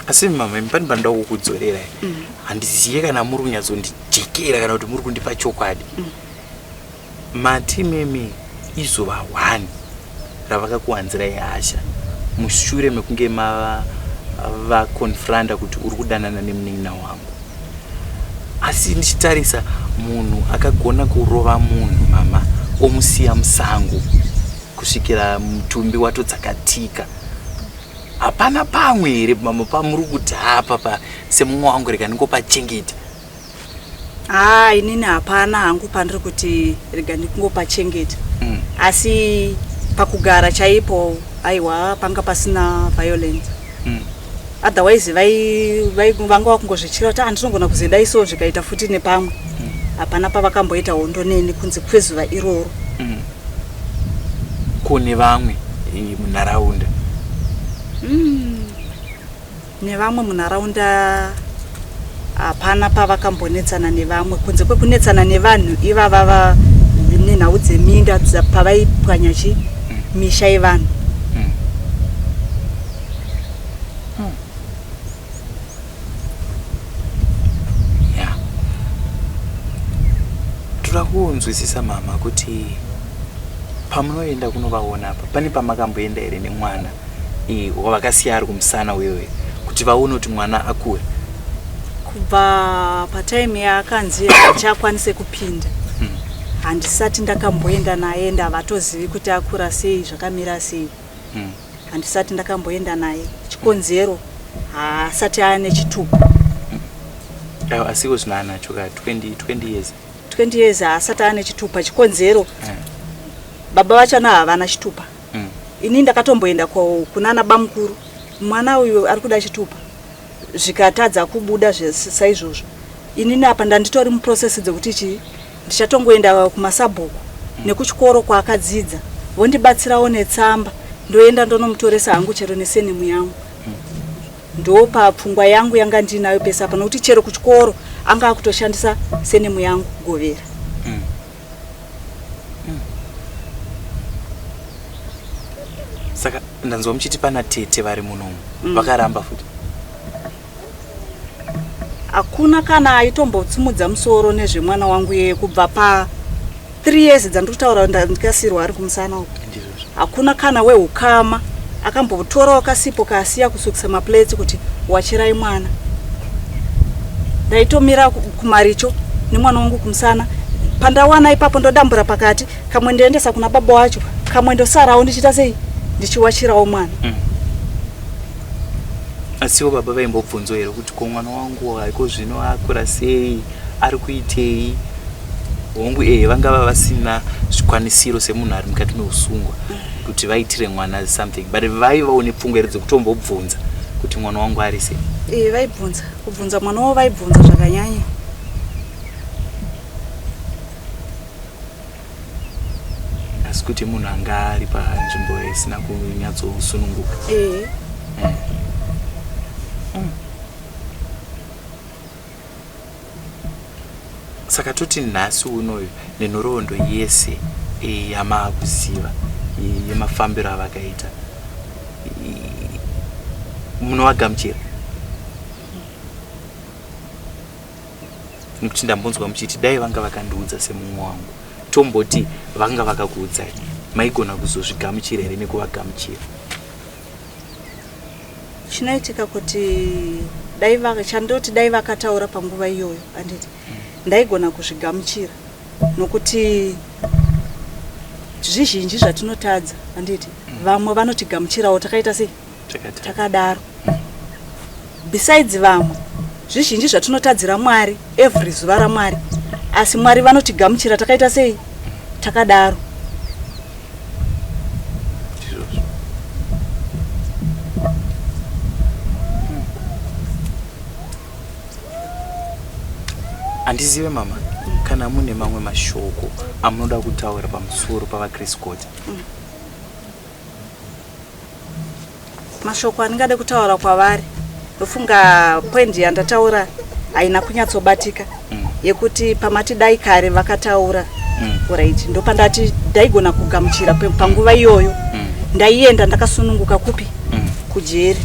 Asi mama, imi pane panoda kukudzorera. Handiziye kana muri kunyatsondijekera kana kuti muri kundipa chokwadi. Mati mimi izuva 1 ravakakuwanzirai hasha mushure mekunge mavakonfranda kuti uri kudanana nemunin'ina wangu. Asi ndichitarisa munhu akagona kurova munhu mama omusiya musango kusvikira mutumbi watotsakatika, hapana pamwe here mama pamuri kuti hapa pa semumwe wangu rega ndingopachengeta? Haa, inini hapana hangu pandiri kuti rega ndingopachengeta. Asi pakugara chaipo aiwa panga pasina violence. Otherwise vanga vakungozvityira kuti andinogona kuzodai so zvikaita futi nepamwe. Hapana pavakamboita hondo neni kunze kwezuva iroro. Kune vamwe munharaunda? Nevamwe munharaunda hapana pavakambonetsana nevamwe kunze kwekunetsana nevanhu ivava nenhau dzeminda pavaipwanya chi misha yevanhu. Ya, toda kunzwisisa mama kuti pamunoenda kunovaona apa pane pamakamboenda here nemwana wavakasiya ari kumusana uyoyo kuti vaone kuti mwana akura? Kubva patime yaakanzi hachakwanise kupinda, handisati ndakamboenda naye. Ndavatozivi kuti akura sei, zvakamira sei. Handisati ndakamboenda naye. Chikonzero haasati aane chitupa. Aiwa, asiko zvino anacho ka 20 years. 20 years, haasati aane chitupa. Chikonzero baba vachona havana chitupa. Ini ndakatomboenda kunana bamukuru, mwana uyu ari kuda chitupa, zvikatadza kubuda saizvozvo. Inini apa ndanditori muprocess dzekuti chii ndichatongoenda kumasabhuku nekuchikoro kwaakadzidza vondibatsirawo netsamba, ndoenda ndonomutoresa hangu chero nesurname yangu. Ndo pfungwa yangu yanga ndinayo pese apa, nokuti chero kuchikoro anga akutoshandisa surname yangu Govera. Saka ndanzwa muchiti pana tete vari munomu vakaramba futi? Hakuna kana aitombotsumudza musoro nezvemwana wangu iyeye kubva pa 3 years dzandiri kutaura ndikasirwa ari kumusana uku. Ndizvozvo. Hakuna kana weukama akambotorawo kasipo kaasiya kusukisa maplates kuti wachirai mwana. Ndaitomira kumaricho nemwana wangu kumusana, pandawana ipapo ndodambura pakati, kamwe ndoendesa kuna baba wacho, kamwe ndosarawo ndichiita sei, ndichiwachirawo mwana. Asiwo baba vaimbobvunzwa here kuti ko mwana wangu iko zvino akura sei, ari kuitei? Hongu, ehe, vangava vasina zvikwanisiro semunhu ari mukati meusungwa kuti vaitire mwana something, but vaivawo nepfungwa here dzekutombobvunza kuti mwana wangu ari sei? E, vaibvunza, kubvunza mwana wavo vaibvunza zvakanyanya. Asi kuti munhu anga ari panzvimbo isina kunyatsosununguka. Ee. Saka toti nhasi unoyu nenhoroondo yese yamaakuziva yemafambiro avakaita, munovagamuchira? Nekuti ndambonzwa muchiti dai vanga vakandiudza semumwe wangu. Tomboti vanga vakakuudzai, maigona kuzozvigamuchira here nekuvagamuchira? Chinoitika kuti dai chandoti dai vakataura panguva iyoyo handiti ndaigona kuzvigamuchira nokuti zvizhinji zvatinotadza handiti vamwe vanotigamuchirawo takaita sei takadaro besides vamwe zvizhinji zvatinotadzira Mwari every zuva raMwari asi Mwari vanotigamuchira takaita sei takadaro. Handizive mama kana mune mamwe mashoko amunoda kutaura pamusoro pavaChris Gota. Mashoko andingade kutaura kwavari ndofunga point yandataura haina kunyatsobatika yekuti pamati dai kare vakataura right ndopandati ndaigona kugamuchira panguva iyoyo ndaienda ndakasununguka kupi kujeri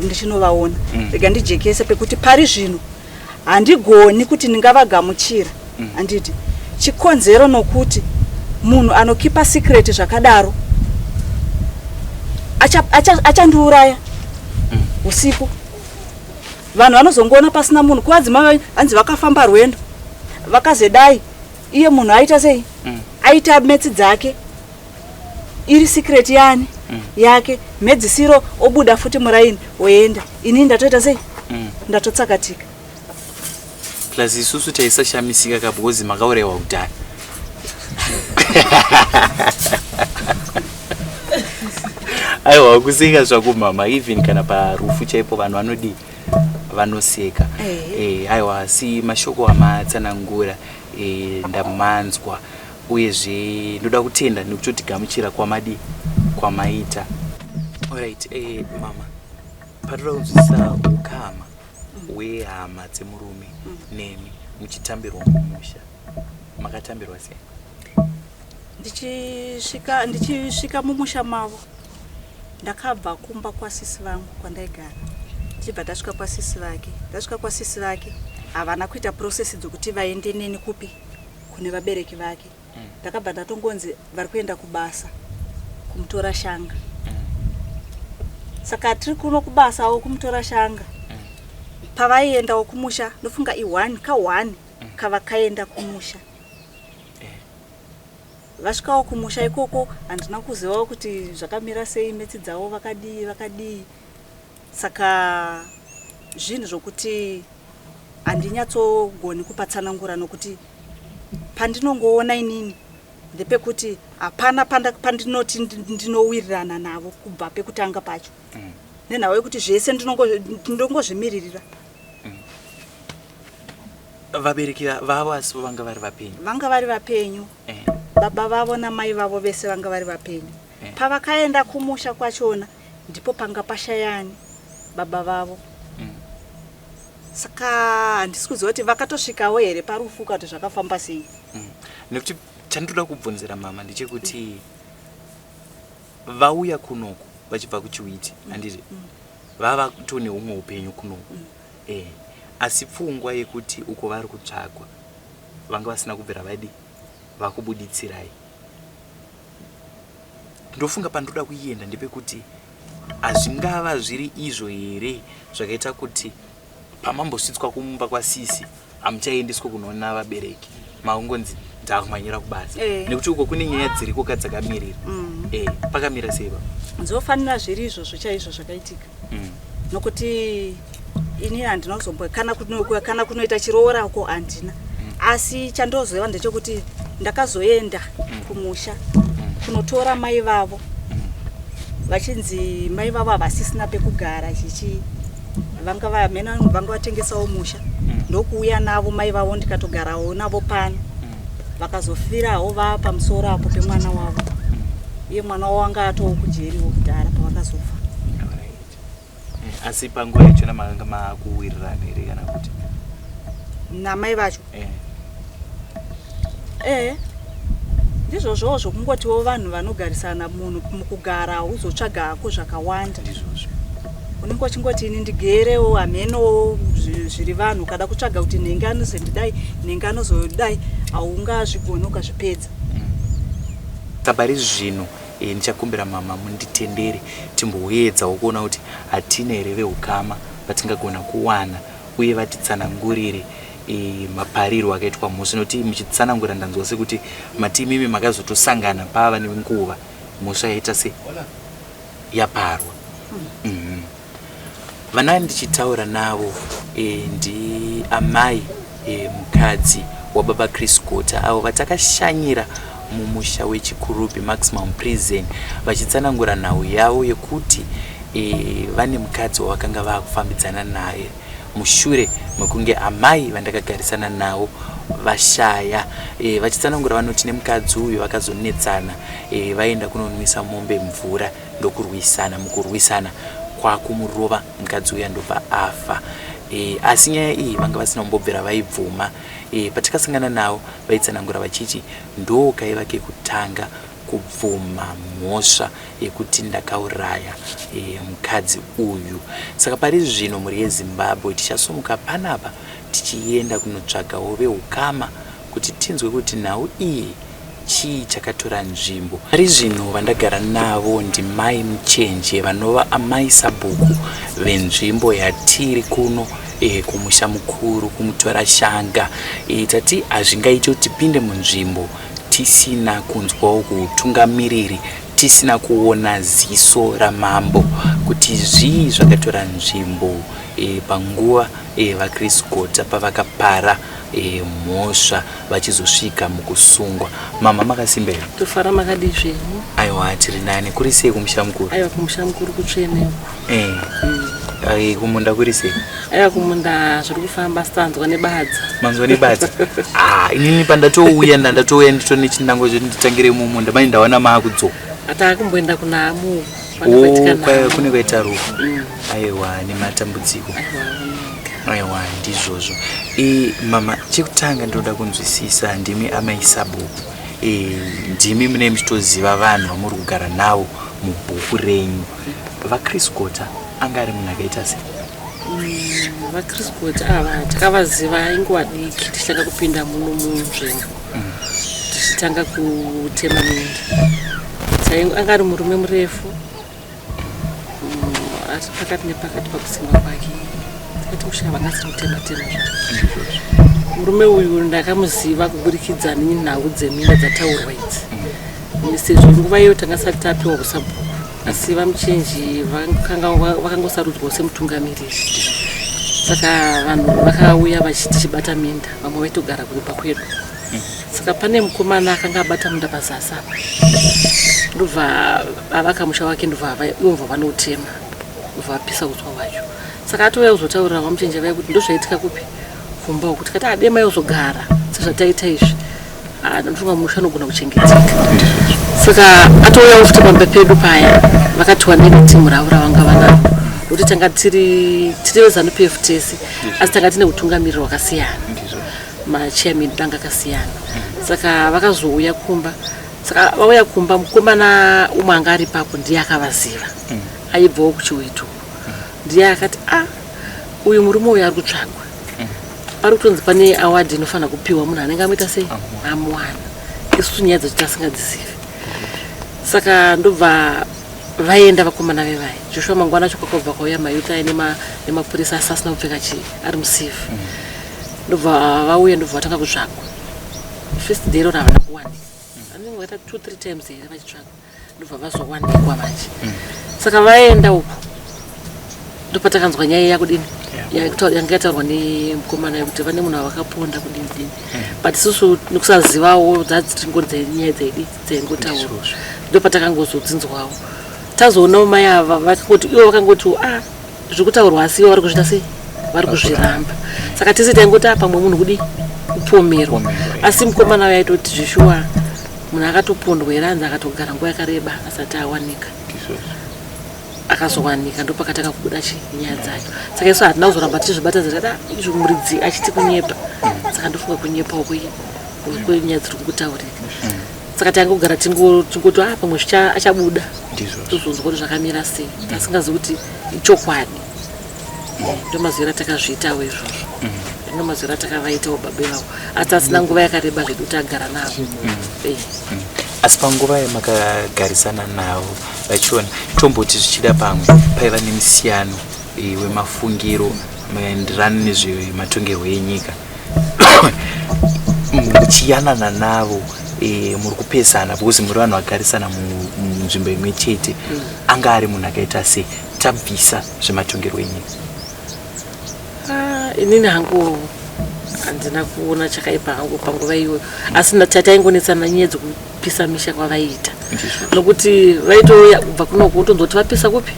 ndichinovaona rega ndijekese pekuti pari zvino Handigoni kuti ndingavagamuchira handiti chikonzero nokuti munhu anokipa secret zvakadaro achandiuraya usiku. Vanhu vanozongoona pasina munhu kuvadzimai hanzi vakafamba rwendo vakazedai iye munhu aita sei aita metsi dzake iri secret yani yake mhedzisiro obuda futi muraini oenda inini ndatoita sei ndatotsakatika. Plus isusu taisashamisika ka because makauraiwa kudhara. Aiwa kuseka zvako mama even kana parufu chaipo vanhu vanodii vanoseka. Aiwa asi mashoko amatsanangura ndamanzwa uyezve ndoda kutenda nekutotigamuchira kwamadii kwamaita. Alright mama patoda kunzwisisa ukama hwehama dzemurume nemi muchitambirwa mumusha makatambirwa sei? Ndichisvika mumusha mavo ndakabva kumba kwasisi vangu kwandaigara ndichibva ndasvika kwasisi vake. Ndasvika kwasisi vake havana kuita process dzokuti vaende neni kupi kune vabereki vake. Ndakabva ndatongonzi vari kuenda kubasa kumutora shanga. Saka tiri kuno kubasawo kumutora shanga. Pavaiendawo kumusha ndofunga i1 ka 1 kavakaenda kumusha. Vasvikawo kumusha ikoko handina kuzivawo kuti zvakamira sei metsi dzavo vakadii vakadii. Saka zvinhu zvokuti handinyatsogoni kupatsanangura nokuti pandinongoona inini ndepekuti hapana pandinoti ndinowirirana navo kubva pekutanga pacho. Nenhau yekuti zvese ndinongozvimiririra. Vabereki vavo asi vanga vari vapenyu? Vanga vari vapenyu. Baba vavo namai vavo vese vanga vari vapenyu. Pavakaenda kumusha kwachona ndipo panga pashayani baba vavo. Saka handisi kuziva kuti vakatosvikawo here parufu kana kuti zvakafamba sei. Nekuti chandinoda kubvunzira mama ndechekuti vauya kunoku vachibva kuChiwiti handiti vava kutone humwe upenyu kunoku. Asi pfungwa yekuti uko vari kutsvagwa vanga vasina kubvira vadi vakubuditsirai. Ndofunga pandoda kuenda ndepekuti hazvingava zviri izvo here zvakaita kuti pamambosvitswa kumba kwasisi hamuchaendeswa kunoona vabereki makungonzi ndakumhanyira kubasa nekuti uko kune nyaya dziriko ka dzakamirira. Pakamira sei baba? Nzofanira zviri izvozvo chaizvo zvakaitika. Nokuti ini handina kuzombo kana kunoita chiroora uko handina. Asi chandoziva ndechekuti ndakazoenda kumusha kunotora mai vavo vachinzi mai vavo havasisina pekugara chichi vanga vamhena vanga vatengesawo musha ndokuuya navo mai vavo ndikatogarawo navo pano. Vakazofirawo vava pamusoro apo pemwana wavo. Iye mwana wavo anga atoo kujeriwo kudhara pavakazofa. Asi panguva yachona makanga makuwirirana here kana kuti? Namai vacho? Ndizvozvowo zvokungotiwo vanhu vanogarisana munhu mukugara uzotsvaga hako zvakawanda. Ndizvozvo. Unenge uchingoti ini ndigerewo hamenowo zviri vanhu ukada kutsvaga kuti nhingi anozondidai nhingi anozodai haungazvigoni ukazvipedza. Pari zvino e, ndichakumbira mama munditendere timboedzawo kuona kuti hatina here veukama vatingagona kuwana uye vatitsanangurire e, maparirwo akaitwa mhosva nekuti muchitsanangura ndanzwa sekuti mati imimi makazotosangana pava nenguva mhosva yaita se yaparwa. Vana ndichitaura navo e, ndi amai e, mukadzi wababa Chris Gota avo vatakashanyira mumusha weChikurubi Maximum Prison vachitsanangura nhau yavo yekuti e, vane mukadzi wavakanga vakufambidzana naye mushure mekunge amai vandakagarisana navo vashaya. E, vachitsanangura vanoti nemukadzi uyu vakazonetsana e, vaenda kunonwisa mombe mvura ndokurwisana mukurwisana kwakumurova mukadzi uya ndobva afa. E, asi nyaya iyi vanga vasina kumbobvira vaibvuma. E, patakasangana navo vaitsanangura vachiti ndo kaiva kekutanga kubvuma mhosva yekuti ndakauraya e, mukadzi uyu. Saka pari zvino mhuri yeZimbabwe tichasumuka panapa tichienda kunotsvagawo veukama kuti tinzwe kuti nhau iyi chii chakatora nzvimbo. Pari zvino vandagara navo ndimai Muchenje vanova amai sabhuku venzvimbo yatiri kuno e, kumusha mukuru kuMutorashanga. E, tati hazvingaiti kuti tipinde munzvimbo tisina kunzwawo kuutungamiriri tisina kuona ziso ramambo kuti zvii zvakatora nzvimbo e, panguva e, vaChris Gota pavakapara e, mhosva vachizosvika mukusungwa. Mama makasimba here? Tofara, makadii zvenyu? Aiwa, tiri nani. Kuri sei kumusha mukuru? Aiwa, kumusha mukuru kutsvene uku. Eh. Ai, kumunda kuri sei? Aiwa, kumunda zviri kufamba, sitanzwa nebadza. Manzwa nebadza? Ah, inini pandatouya ndandatouya nditori nechinangwa chekuti nditangire mumunda, manje ndawana maakudzoka. Hatakumboenda kunamu. Oh, kune kwaita rufu. Aiwa, nematambudziko. Aiwa, ndizvozvo. E, mama, chekutanga ndinoda kunzwisisa, ndimi amai sabhuku. E, ndimi mune muchitoziva vanhu vamuri kugara navo mubhuku renyu. VaChris Gota anga ari munhu akaita sei? VaChris Gota ava takavaziva inguva diki tichitanga kupinda muno munzvimbo, tichitanga kutema minda. Anga ari murume murefu, ari pakati nepakati pakusimba kwake, tikati kushaya vanga asiri kutema tema. Murume uyu ndakamuziva kuburikidza nenhau dzeminda dzataurwa idzi, sezvo nguva iyo tanga sati tapiwa usabhuku, asi vaMuchenji vakangosarudzwawo semutungamiriri. Saka vanhu vakauya tichibata minda, vamwe vaitogara kumba kwedu. Saka pane mukomana akanga abata munda pazasi apa, ndobva avaka musha wake, ndobva ivo vanoutema, ndobva vapisa uswa hwacho. Saka atouya kuzotaurira vaMuchenje vaya kuti ndozvaitika kupi kumba uku. Tikati adema yozogara sezvataita izvi, ndofunga musha unogona kuchengeteka. Saka atouyawo futi pamba pedu paya, vakatiwa netimu ravo ravanga vanaro, nokuti tanga tiri veZANU PF tese, asi tanga tine utungamiriri hwakasiyana, machairman tanga akasiyana. Saka vakazouya kumba. Saka vauya kumba, mukomana umwe anga ari ipapo ndiye akavaziva, aibvawo kuChiweto, ndiye akati, a uyu murume uyu ari kutsvagwa, pari kutonzi pane award inofanira kupiwa munhu anenge amuita sei, amuwana. Isusu nyaya dzacho tasingadzizivi. Saka ndobva vaenda vakomana vevai. Joshua mangwana acho kwakabva kwauya mayuta aine nemapurisa, asi asina kupfeka chii, ari musivhi. Ndobva vauya, ndobva vatanga kutsvagwa. First day roro havana kuwanika, anenge vaita 2 3 times here vachitsvagwa, ndobva vazowanikwa manje. Saka vaenda uku, ndopatakanzwa nyaya yakudini, yanga yataurwa nemukomana yekuti vane munhu avakaponda kudini dini, but isusu nekusazivawo dzadzingori dzenyaya dzaidi dzaingotaurwa, ndopatakangozodzinzwawo. Tazoonawo mai ava vakangoti, ivo vakangoti, a zviri kutaurwa, asi ivo vari kuzviita sei, vari kuzviramba. Saka tese taingoti, a pamwe munhu kudi kupomerwa, asi mukomana uyo aitoti zvishuwa munhu akatopondwa here, anzi akatogara nguva yakareba asati awanika. Akazowanika, ndopakatanga kubuda chinyaya dzacho. Saka isu hatina kuzoramba tichizvibata, tikati, "Ah, izvo muridzi achiti kunyepa, saka ndofunga kunyepawo kwenyaya dziri kutaurika." Saka tangogara tingoti, a pamwe achabuda, tozonzwa kuti zvakamira sei, tasingazivi kuti ichokwadi. Ndomaziviro atakazviitawo izvozvo. Ndomaziviro atakavaitawo baba ivavo. Asi asina nguva yakareba zvedu tagara navo. Asi panguva yamakagarisana navo vachiona, tomboti zvichida pamwe paiva nemusiyano wemafungiro maenderano nezvematongerwo enyika, muchiyanana navo, muri kupesana because muri vanhu vagarisana munzvimbo imwe chete, anga ari munhu akaita sei, tabvisa zvematongerwo enyika? Ah, inini hangu handina kuona chakaipa hangu panguva iyoyo, asi tataingonetsana nyaya dzekupisa misha kwavaiita, nokuti vaitouya kubva kunoko wotonzwa kuti vapisa kupi,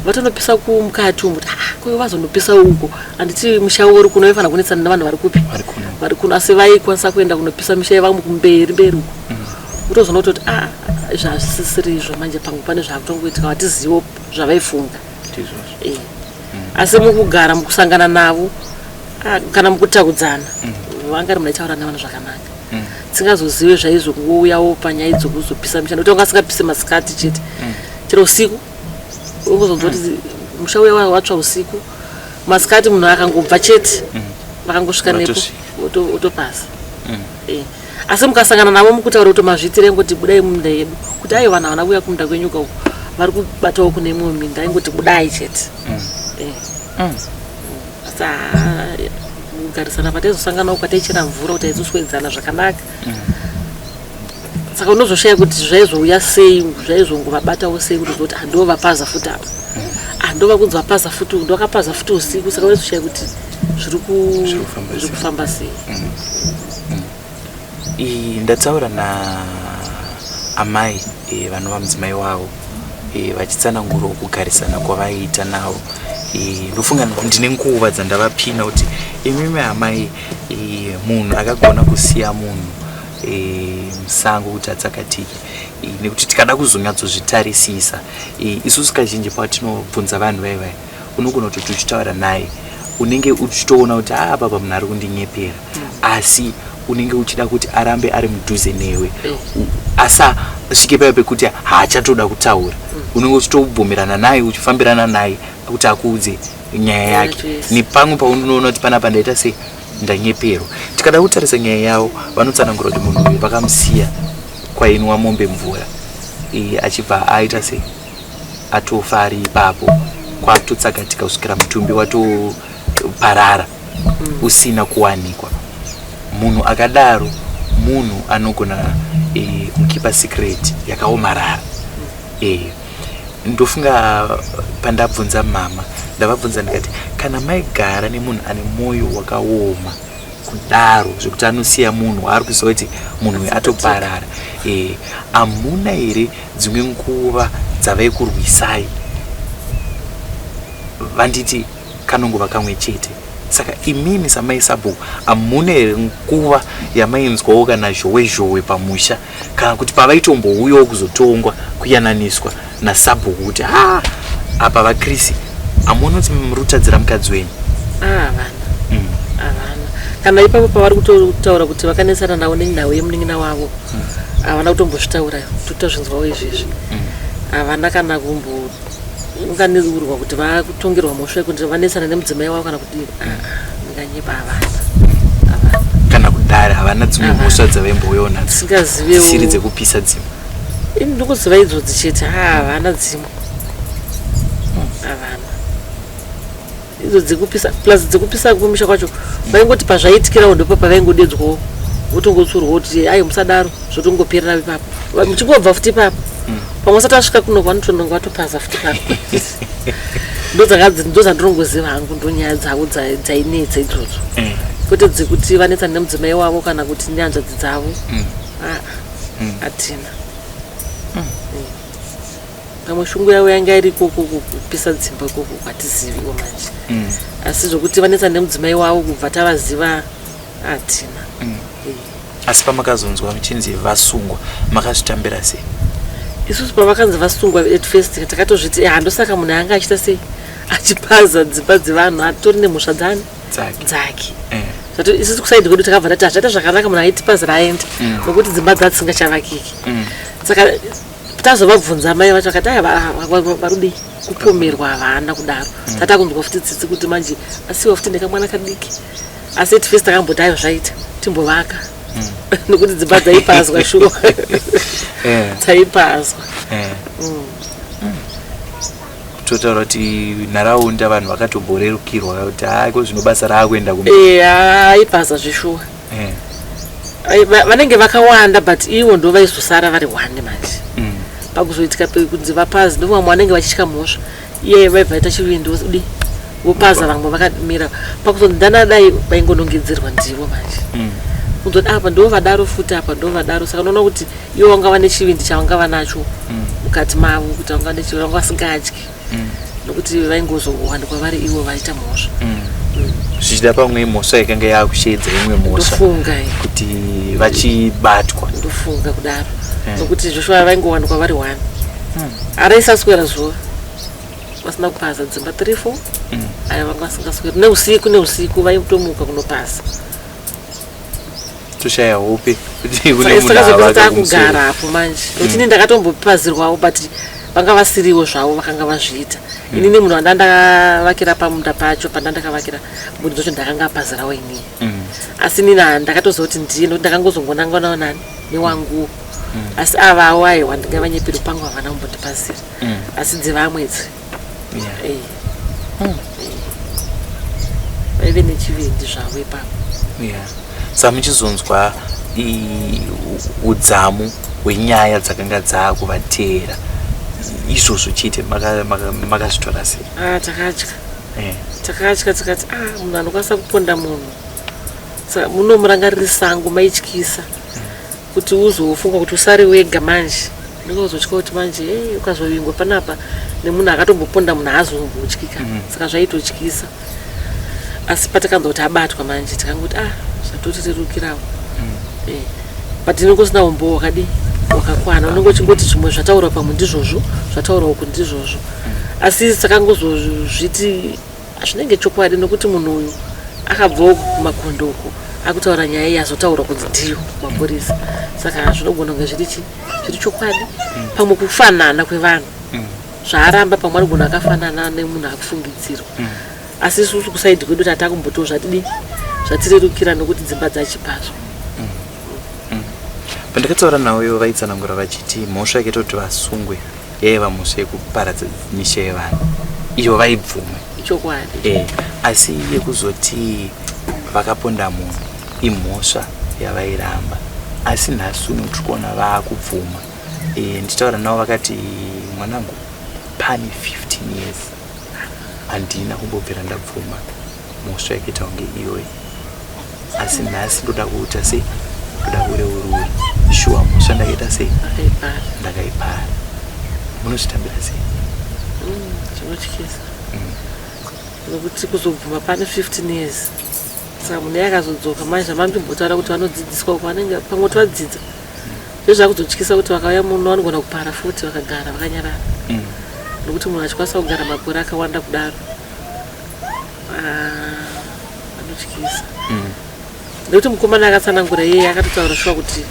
vatonopisa kumukati umu, kuti ah, kuyo vazonopisa uko, handiti musha uri kuno vaifanira kunetsana nevanhu vari kupi? Vari kuno. Vari kuno, asi vaikwanisa kuenda kunopisa misha yevamwe kumberi mberi uko, utozoona kutoti ah, izvi hazvisisiri izvo manje, pamwe pane zvakutongoitika, hatizivo zvavaifunga. Asi mukugara, mukusangana navo, kana mukutaudzana, vanga ri munaitaura nevanhu zvakanaka. Tisingazozive zvaizongouyawo panyaya dzokuzopisa misha, nokuti vanga asingapise masikati chete, chero usiku ungozonzwa kuti musha uya watsva usiku. Masikati munhu akangobva chete, vakangosvika nepo Vatosvika. Otopasa. Asi mukasangana navo mukutaura kuti mazviitire, ngoti budai mumunda yedu, kuti aiwa, vanhu havana kuuya kumunda kwenyuka uko, vari kubatawo kune imwe minda, aingoti budai chete. Asi kugarisana pataizosanganawo kwataichera mvura kuti aizoswedzana zvakanaka, saka unozoshaya kuti zvaizouya sei, zvaizongovabatawo sei, kuti zoti ndo vapaza futi apa, ndo vakunzi vapaza futi, ndo vakapaza futi usiku, saka unozoshaya kuti zviri Zviri kufamba zviri sei. Kufamba sei. Ndataura naamai vanova mudzimai wavo, vachitsanangurawo kugarisana kwavaiita navo. Ndofunga ndine nguva dzandavapina kuti imimi amai, munhu akagona kusiya munhu musango kuti atsakatike, nekuti tikada kuzonyatsozvitarisisa, isusu kazhinji patinobvunza vanhu vaivai, unogona kutoti uchitaura naye unenge uchitoona kuti aa, baba, munhu ari kundinyepera, asi unenge uchida kuti arambe ari mudhuze newe, asasvike paya pekuti haachatoda kutaura. Unenge uchitobvumirana naye, uchifambirana naye kuti akuudze nyaya yake. Nepamwe paunoona kuti panapa ndaita sei, ndanyeperwa. Tikada kutarisa nyaya yavo, vanotsanangura kuti munhu uyu vakamusiya kwainwa mombe mvura, achibva aita sei, atofa ari ipapo, kwatotsakatika kusvikira mutumbi watoparara usina kuwanikwa. Munhu akadaro munhu anogona kukipa secret yakaomarara. Ndofunga pandabvunza mama, ndavabvunza ndikati, kana maigara nemunhu ane mwoyo wakaoma kudaro zvekuti anosiya munhu waari kuziva kuti munhu uyu atoparara, hamuna here dzimwe nguva dzavaikurwisai? Vanditi kanongova kamwe chete. Saka imimi samai sabhuku, hamuna here nguva yamainzwawo kana zhowe zhowe pamusha, kana kuti pavaitombouyawo kuzotongwa, kuyananiswa nasabhuku, kuti ha, apa vakrisi hamuoni kuti muri kutadzira mukadzi wenyu? Ah, havana. Havana kana ipapo pavari kutotaura kuti vakanetsana navo nenhau yemunin'ina wavo, havana kutombozvitaura, totozvinzwawo izvezvi. Havana kana kumbounganirwa kuti vakutongerwa mhosva yekuti vanetsana nemudzimai wavo kana kudini. Ah, ndinganyepa, havana, havana. Kana kudare havana dzimwe Havana. mhosva dzavaimbouyawo nadzo Tisingazivewo. dzisiri dzekupisa dzimwe? Ini ndikuziva idzodzi chete. Ha, havana dzimwe, havana idzo dzekupisa, plus dzekupisa kumisha kwacho vaingoti pazvaitikirawo ndipo pavaingodedzwawo, votongotsurwa kuti ai, musadaro, zvotongoperera ipapo. Muchingobva futi ipapo, pamwe usati asvika kuno vanotononga vatopaza futi ipapo. Ndo dzandinongoziva hangu, ndo nyaya dzavo dzainetsa idzodzo, kwete dzekuti vanetsa nemudzimai wavo kana kuti nehanzvadzi dzavo. Ah, hatina. Pamwe shungu yavo yanga iri ikoko kupisa dzimba ikoko, hatiziviwo manje. Asi zvokuti vanetsa nemudzimai wavo, kubva tavaziva hatina. Asi pamakazonzwa muchinzi vasungwa, makazvitambira sei? Isusu pavakanzi vasungwa, at first takatozviti, handosaka munhu anga achiita sei, achipaza dzimba dzevanhu, atori nemhosva dzani? Dzake. Dzake. Isusu kuside kwedu takabva tati hazvaita zvakanaka, munhu aitipazira aenda, nokuti dzimba dzadzisingachavakiki. Saka Tazovabvunza mai vacho vakati aya varudii kupomerwa havana kudaro. Tatakunzwa futi tsitsi kuti manje asiwa futi nekamwana kadiki. Asi at first takamboti ayo zvaita timbovaka. Nokuti dzimba dzaipazwa shuwa. Dzaipazwa. Totaura kuti nharaunda vanhu vakatomborerukirwa kuti haa iko zvino basa raakuenda kumberi. Aipaza zveshuwa. Vanenge vakawanda but ivo ndo vaizosara vari one manje. Pakuzoitika kunzi vapazi ndo vamwe vanenge vachitya mhosva. Iye vaibva vaita chivindi vodi vopaza vamwe vakamira. Pakuzonzi ndanadai vaingonongedzerwa ndivo manje. Kunzoti apa ndo vadaro futi apa ndo vadaro saka unoona kuti ivo vanga vane chivindi chavanga vanacho mukati mavo kuti vanga vane vanga vasingatyi. Nokuti vaingozowanikwa vari ivo vaita mhosva. Zvichida pamwe mhosva yakanga yakusheedza imwe mhosva Ndofunga kuti vachibatwa. Ndofunga kudaro. Nokuti Joshua vaingowanikwa vari one. Araisaswera zuva vasina kupaza dzimba 3 4. Aya vanga vasingasweri neusiku neusiku vaitomuka kunopaza. Toshaya hope kuti kune munhu Saka avaka takugara apo manje. Nokuti ini ndakatombopazirwawo but vanga vasiriwo zvavo vakanga vazviita. Inini munhu wandandakavakira pamunda pacho pandandakavakira munhu dzacho ndakanga apazirawo inini. Asi inini ndakatoziva kuti ndiye nokuti ndakangozongonanganawo nani newanguwo. Asi avawo aiwa ndingavanyepere pangu havana kumbondipazira. Asi dzevamwe idzi. Vaive nechivindi zvavo ipapo. Saka muchizonzwa udzamu hwenyaya dzakanga dzakuvateera izvozvo chete makazvitora sei? Takatya. Takatya tikati munhu anokwanisa kuponda munhu. Saka munomurangariri sango maityisa kuti uzofunga kuti usare wega manje. Ndinozotya kuti manje ukazovingwa panapa nemunhu akatomboponda munhu haazombotyika. Saka zvaitotyisa. Asi patakanzwa kuti abatwa manje tikangoti zvatotirerukirawo. But inenge usina umbowo wakadii wakakwana. Unenge uchingoti zvimwe zvataurwa pamwe ndizvozvo, zvataurwa uku ndizvozvo. Asi takangozozviti zvinenge chokwadi nokuti munhu uyu akabvawo kumakondo uko akutaura nyaya iyi azotaurwa kunzi ndiyo kumapurisa. Saka zvinogona kunge zviri zviri chokwadi. Pamwe kufanana kwevanhu. Zvaaramba pamwe anogona akafanana nemunhu akufungidzirwa. Asi isusu kusaidhi kwedu tatakumbotiwo zvatidii zvatirerukira nokuti dzimba dzachipazwa. Pandakataura navo vaitsanangura vachiti mhosva yakaita kuti vasungwe yaiva mhosva yekuparadza misha yevanhu iyo vaibvuma. Chokwadi. Asi yekuzoti vakaponda munhu imhosva yavairamba. Asi nhasi uno tiri kuona vaakubvuma. Ndichitaura navo vakati mwanangu pane 15 years handina kumbobvira ndabvuma mhosva yakaita kunge iyoyi. Asi nhasi ndoda kuita sei? Ndoda kureurura. Shuwa mhosva ndakaita sei? Ndakaipara. Munozvitambira sei? Zvinotyisa. Nokuti kuzobvuma pane 15 years. Saka munhu akazodzoka manje zvamambotaura kuti vanodzidziswa uko vanenge pamwe kuti vadzidza. Zvezvakuzotyisa kuti vakauya muno vanogona kupara futi vakagara vakanyarara. Nokuti munhu achikwanisa kugara makore akawanda kudaro. Anotyisa. Nekuti mukomana akatsanangura iye akatotaura shuwa kuti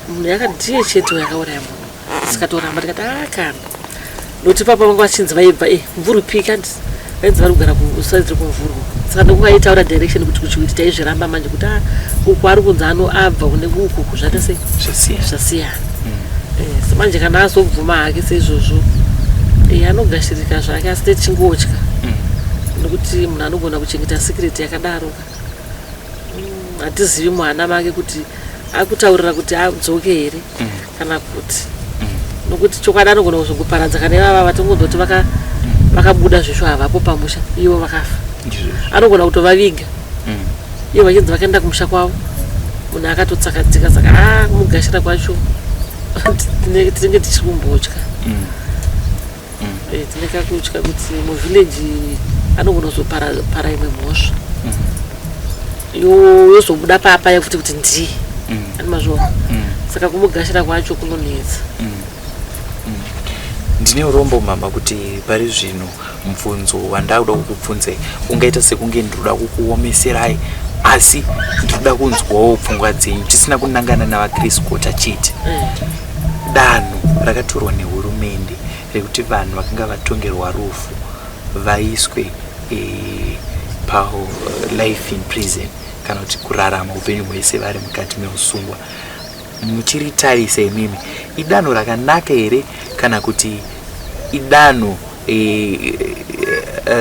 munhu yakadiye chete yakauraya munhu. Sikatoramba tikati kana. Nokuti papa vanga vachinzi vaibva mvurwi pika vainzi vari kugara kusaidzi kumvurwa. Saka ndokungaitaura direction kuti kuchiwiti taizviramba manje kuti uku ari kunzi abva kune uku zvata sei zvasiyana. Manje kana azobvuma hake seizvozvo anogashirika zvake asi tichingotya. Nokuti munhu anogona kuchengeta secret yakadaro. Hatizivi muhana make kuti akutaurira kuti adzoke here kana kuti. Nokuti chokwadi anogona kuzongoparadza kana ivava vatongonzoti vakabuda zvesvo havapo pamusha ivo vakafa. Anogona kutovaviga. Ivo vachinzi vakaenda kumusha kwavo munhu akatotsakatika saka kumugashira kwacho tinenge tichiri kumbotya. Tine kakutya kuti muvillage anogona kuzopara imwe mhosva. Yozobuda papa yekuti kuti ndiye. Ani mazviona. Saka kumugashira kwacho kunonetsa. Ndine urombo mama kuti pari zvino mubvunzo wandakuda kukubvunzai ungaita sekunge ndinoda kukuomeserai asi ndinoda kunzwawo pfungwa dzenyu tisina kunangana navaChris Gota chete. Danho rakatorwa nehurumende rekuti vanhu vakanga vatongerwa rufu vaiswe e, pa life in prison kana kuti kurarama upenyu hwese vari mukati meusungwa muchiritarisa imimi idanho rakanaka here kana kuti idanho e,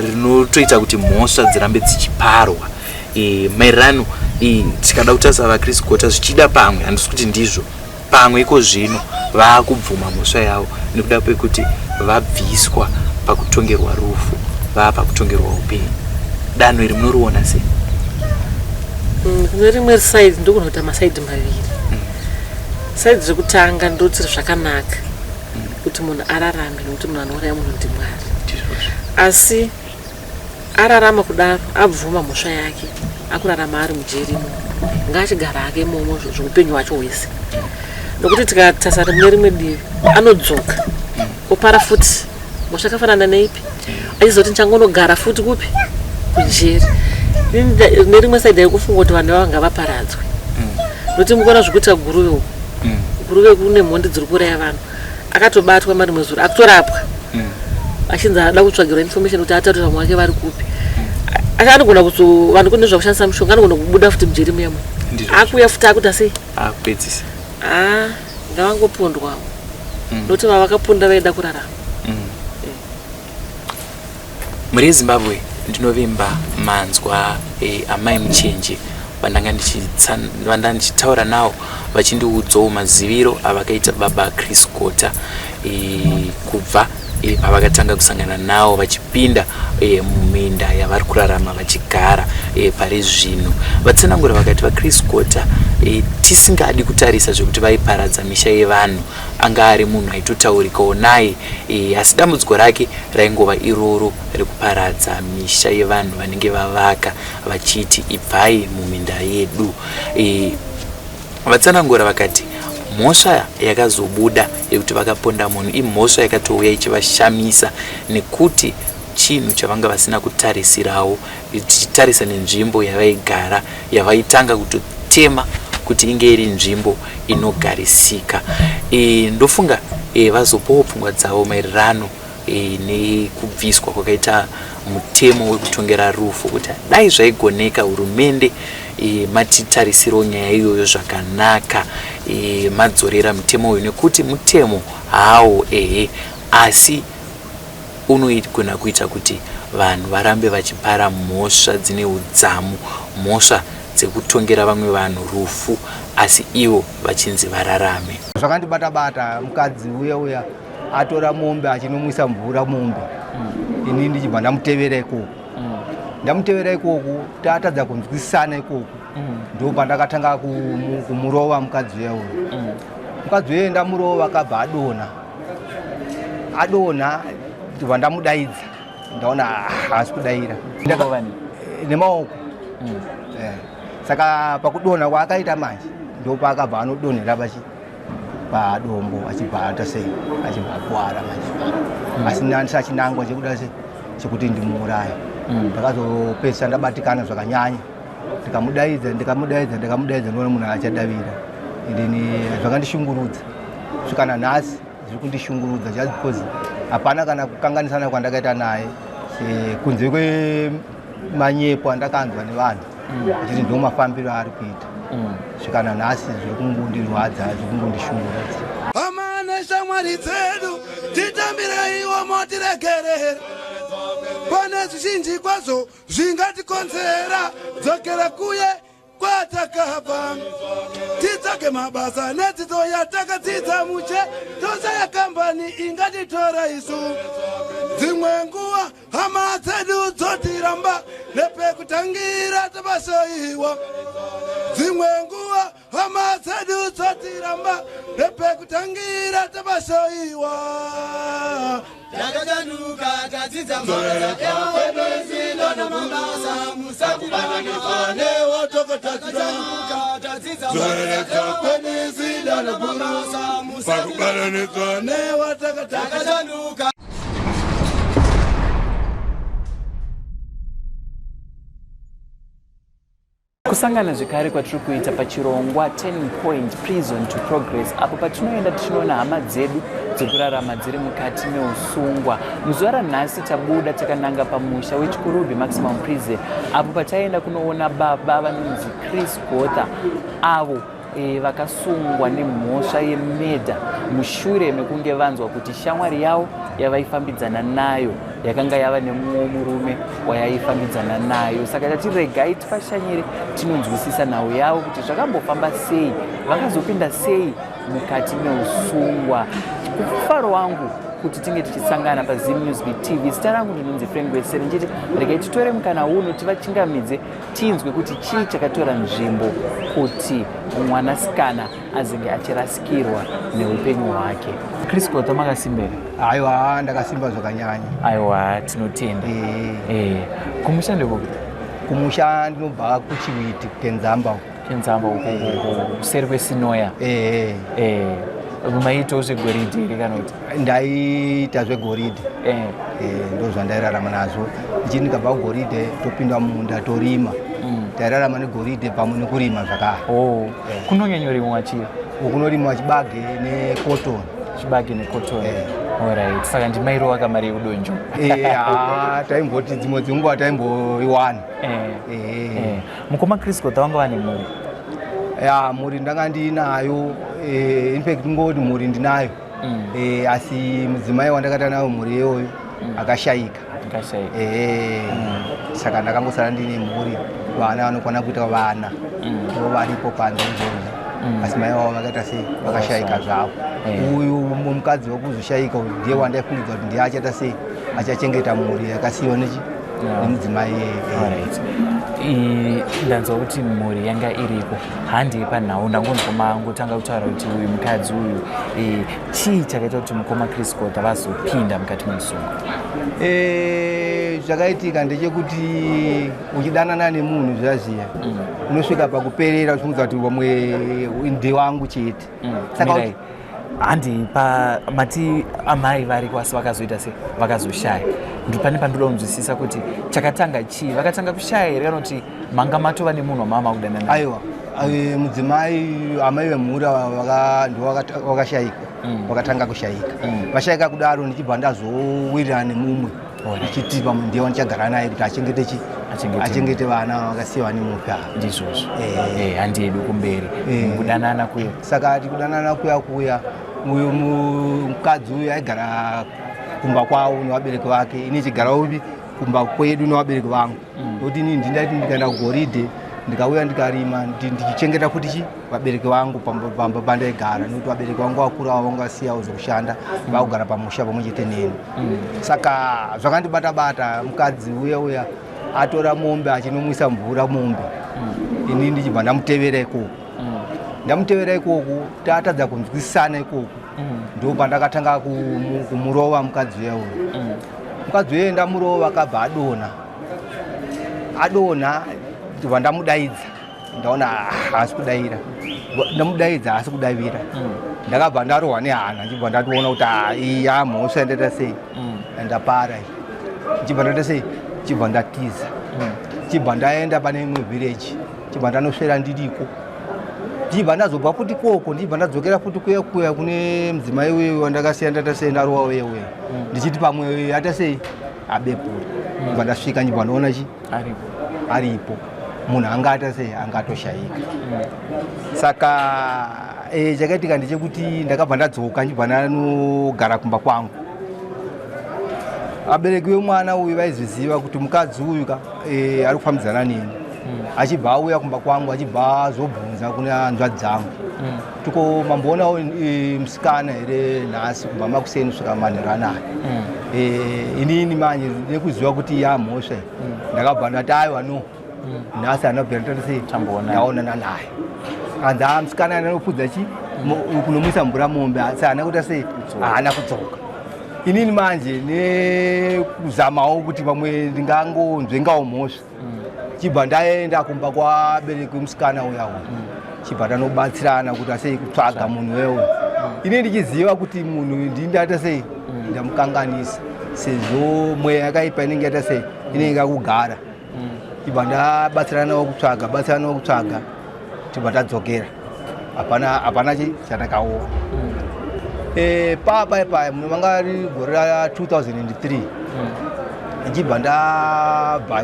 rinotoita kuti mhosva dzirambe dzichiparwa e, maererano e, tikada kutarisa vaChris Gota zvichida pamwe handisi kuti ndizvo pamwe iko zvino vaakubvuma mhosva yavo nekuda kwekuti vabviswa pakutongerwa rufu vaa pakutongerwa upenyu danho iri munoriona sei Kune rimwe side ndogona kuita masides maviri. Side rekutanga ndoti zvakanaka kuti munhu ararame nekuti munhu anouraya munhu ndimwari. Asi ararama kudaro abvuma mhosva yake akurarama ari mujeri imomo ngaachigara hake imomo zveupenyu hwacho hwese nokuti tikatarisa mune rimwe divi anodzoka opara futi mhosva yakafanana neipi achizoti ndichangonogara futi kupi kujeri nerimwe side yekufunga kuti vanhu ivava ngavaparadzwe nokuti mukuona zvikuita guruve uku guruve kune mhondi dziri kuuraya vanhu akatobatwa marimwe zuro akutorapwa achinzi ada kutsvagirwa information kuti ataure vamwe vake vari kupi anogona kuzo vanhu kune zvakushandisa mushonga anogona kubuda futi mujeri muyamo akuuya futi akuita sei akupedzisa a ngavangopondwawo nokuti vavakaponda vaida kurarama Mhuri yeZimbabwe ndinovimba manzwa e, amai Muchenje vandanga ndichitaura nawo vachindiudzawo maziviro avakaita baba Chris Gota e, kubva e, pavakatanga kusangana nawo vachipinda e, muminda yavari kurarama vachigara e, pari zvino vatsanangura vakati vaChris Gota e, tisingadi kutarisa zvekuti vaiparadza misha yevanhu anga ari munhu aitotaurikawo naye e, asi dambudziko rake raingova iroro rekuparadza misha yevanhu vanenge vavaka vachiti ibvai muminda yedu e, vatsanangura vakati mhosva yakazobuda yekuti vakaponda munhu imhosva yakatouya ichivashamisa nekuti chinhu chavanga vasina kutarisirawo tichitarisa nenzvimbo yavaigara yavaitanga kutotema kuti inge iri nzvimbo inogarisika e, ndofunga e, vazopawo pfungwa dzavo maererano e, nekubviswa kwakaita mutemo wekutongera rufu kuti dai zvaigoneka hurumende e, matitarisirawo nyaya iyoyo zvakanaka e, madzorera mutemo uyu nekuti mutemo hawo ehe asi unogona kuita kuti vanhu varambe vachipara mhosva dzine udzamu mhosva dzekutongera vamwe vanhu rufu asi ivo vachinzi vararame zvakandibata bata mukadzi uya uya atora mombe achinomwisa mvura mombe ini ndichibva ndamutevera ikoko ndamutevera ikoko tatadza kunzwisisana ikoko ndo pandakatanga kumurova mukadzi uya uya mukadzi uya ndamurova akabva adonha adonha ndibva ndamudaidza ndaona haasi kudaira nemaoko saka pakudonha kwaakaita manje ndopaakabva anodonhera pachi padombo achibva aita sei achibva akuwara manje asi ndandisa chinangwa chekuda sei chekuti ndimuuraye ndakazopedzisa ndabatikana zvakanyanya ndikamudaidza ndikamudaidza ndikamudaidza ndoona munhu achadavira endeni zvakandishungurudza kusvika nanhasi zviri kundishungurudza just because hapana kana kukanganisana kwandakaita naye kunze kwemanyepo andakanzwa nevanhu achiti ndo mafambiro aari kuita svika nanhasi zviri kungondirwadza zviri kungondishungurudza hama neshamwari dzedu titambireiwo motiregerera pane zvizhinji kwazvo zvingatikonzera dzokera kuye kwatakabva titsvage mabasa nedzidzo yatakadzidza muche tosaya kambani ingatitora isu dzimwe nguva hama dzedu dzotiramba nepekutangira tabasaiwa dzimwe nguva hama dzedu dzotiramba nepekutangira tabasaiwa takachanuka tadzidza mabasa pakubatanidzwa newatakatakachanuka Kusangana zvekare kwatiri kuita pachirongwa 10 Point Prison to Progress apo patinoenda tichinoona hama dzedu dzekurarama dziri mukati meusungwa. Muzuva ranhasi tabuda takananga pamusha weChikurubi Maximum Prison apo pataenda kunoona baba vanonzi Chris Gotha avo e, vakasungwa nemhosva yemedha mushure mekunge vanzwa kuti shamwari yavo yavaifambidzana nayo yakanga yava nemumwe murume wayaifambidzana nayo. Saka tati regai tifashanyire tinonzwisisa nhau yavo kuti zvakambofamba sei, vakazopinda sei mukati meusungwa. Kufaro wangu kuti tinge tichisangana paZim News Beat TV. Zita rangu ndinonzi Frank Wesere, ndichiti regai titore mukana uno tivachingamidze tinzwe kuti chii chakatora nzvimbo kuti mwanasikana azenge achirasikirwa neupenyu hwake. Chris Gotha, makasimba here? Aiwa, ndakasimba zvakanyanya. Aiwa, tinotenda. Eh, kumusha ndekupi? Kumusha ndinobva kuChiwiti, kuKenzamba. Kenzamba uko kuseri kweSinoya. Eh. Eh, maitawo zvegoridhe here kana kuti? Ndaiita zvegoridhe. Eh. Eh, ndo zvandairarama nazvo. Ndichiti ndikabva kugoridhe topinda mumunda torima. Tairarama negoridhe pamwe nekurima zvakare. Oh. Kunonyanyorimwa chii? Kunorimwa chibage necotton. Chibage necotton. Alright. Saka ndimairowa kamari yekudonjo. Eh, ah, taimboti dzimwe dzenguva taimboiwana. Eh. Eh. Mukoma Chris Gotha, wanga vane mhuri? Ya, mhuri ndanga ndinayo. In fact ngoti mhuri ndinayo. Asi mudzimai wandakata nayo mhuri iyoyo akashayika. Akashayika. Saka ndakangosara ndine mhuri, vana vanokwana kuita vana ndo varipo panze izvozvo, asi mai vavo vakaita sei, vakashayika zvavo. Uyu mukadzi wekuzoshayika uyu ndiye wandaifungidza kuti ndiye achaita sei, achachengeta mhuri yakasiyiwa nechi nemudzimai iyeye. Alright. Ndanzwa kuti mhuri yanga iriko, handei panhau. Ndangonzwa mangotanga kutaura kuti uyu mukadzi uyu, chii chakaita kuti mukoma Chris Gotha vazopinda mukati memusungo? Zvakaitika ndechekuti uchidanana nemunhu zviya zviya, unosvika pakuperera uchimudza kuti vamwe ndewangu chete. Saka Mirai. Handi pa mati amai variko, asi vakazoita se vakazoshaya. Pane pandoda kunzwisisa kuti chakatanga chii? Vakatanga kushaya here kana kuti manga matova nemunhu wamama kudanana naye? Aiwa, mudzimai, amai vemhuri ava ndivo vakashayika. Vakatanga kushayika. Vashayika kudaro, ndichibva ndazowirirana nemumwe, ndichiti pamwe ndiye wandichagara naye kuti achengete chi Achengete. Achengete vana vakasiyiwa nemufi ava. Ndizvozvo. Eh. Handi yedu kumberi. Kudanana kuya. Saka tikudanana kuya kuya, uyu mukadzi uyu aigara kumba kwavo nevabereki vake, ini chigara upi kumba kwedu nevabereki vangu, nokuti inini ndindaiti ndikaenda kugoridhe, ndikauya ndikarima, ndichichengeta futi chi vabereki vangu pamba pandaigara, nekuti vabereki vangu vakura avo vanga vasiyawo zvekushanda, vakugara pamusha pamwe chete neni. Saka zvakandibata bata, mukadzi uya uya atora mombe achinomwisa mvura mombe, ini ndichibva ndamutevera ikoko. Ndamutevera ikoko, tatadza kunzwisisana ikoko, ndo pandakatanga kumurova mukadzi uya uyu. Mukadzi uye ndamurova, akabva adonha. Adonha, ndibva ndamudaidza, ndaona haasi kudaira. Ndamudaidza, haasi kudavira. Ndakabva ndarohwa nehana, ndichibva ndatoona kuti ah, iyi yamhosva yandaita sei, ndapara iyi. Ndichibva ndaita sei, ndichibva ndatiza, ndichibva ndaenda pane imwe village, ndichibva ndanoswera ndiriko, ndichibva ndazobva futi koko, ndichibva ndadzokera futi kuya kuya kune mudzimai uye wandakasiya ndaita sei, ndarowa uye uye, ndichiti pamwe aita sei, abepura. Ndibva ndasvika, ndibva ndaona chi Aripo. Aripo. Munhu anga aita sei, anga atoshayika. Saka chakaitika ndechekuti ndakabva ndadzoka, ndibva ndanogara kumba kwangu. Vabereki vemwana uyu vaizviziva kuti mukadzi uyu ka ari kufambidzana neni. Achibva auya kumba kwangu, achibva azobvunza kune hanzvadzi dzangu, tiko mamboonawo musikana here nhasi kubva makuseni kusvika manheru anaya? Inini manje nekuziva kuti yamhosva, ndakabva ndati aiwa, no, nhasi handabvira ndati sei Tamboonana. Ndaonana naye. Anzi a musikana anopfudza chi kunomwisa mvura mombe, asi haana kuita sei, haana kudzoka. Inini manje nekuzamawo kuti pamwe ndingangonzvengawo mhosva, chibva ndaenda kumba kwabereki wemusikana uya uyu, chibva tanobatsirana kuti asei kutsvaga munhu wewe. Ini ndichiziva kuti munhu ndindaita sei, ndamukanganisa, sezvo mweya yakaipa inenge yaita sei, inenge yakugara. Tibva ndabatsirana navo kutsvaga, batsirana navo kutsvaga, tibva tadzokera. Hapana hapana chi chatakaona. Papa paya muno vanga ri gore ra 2003. Ndichibva ndabva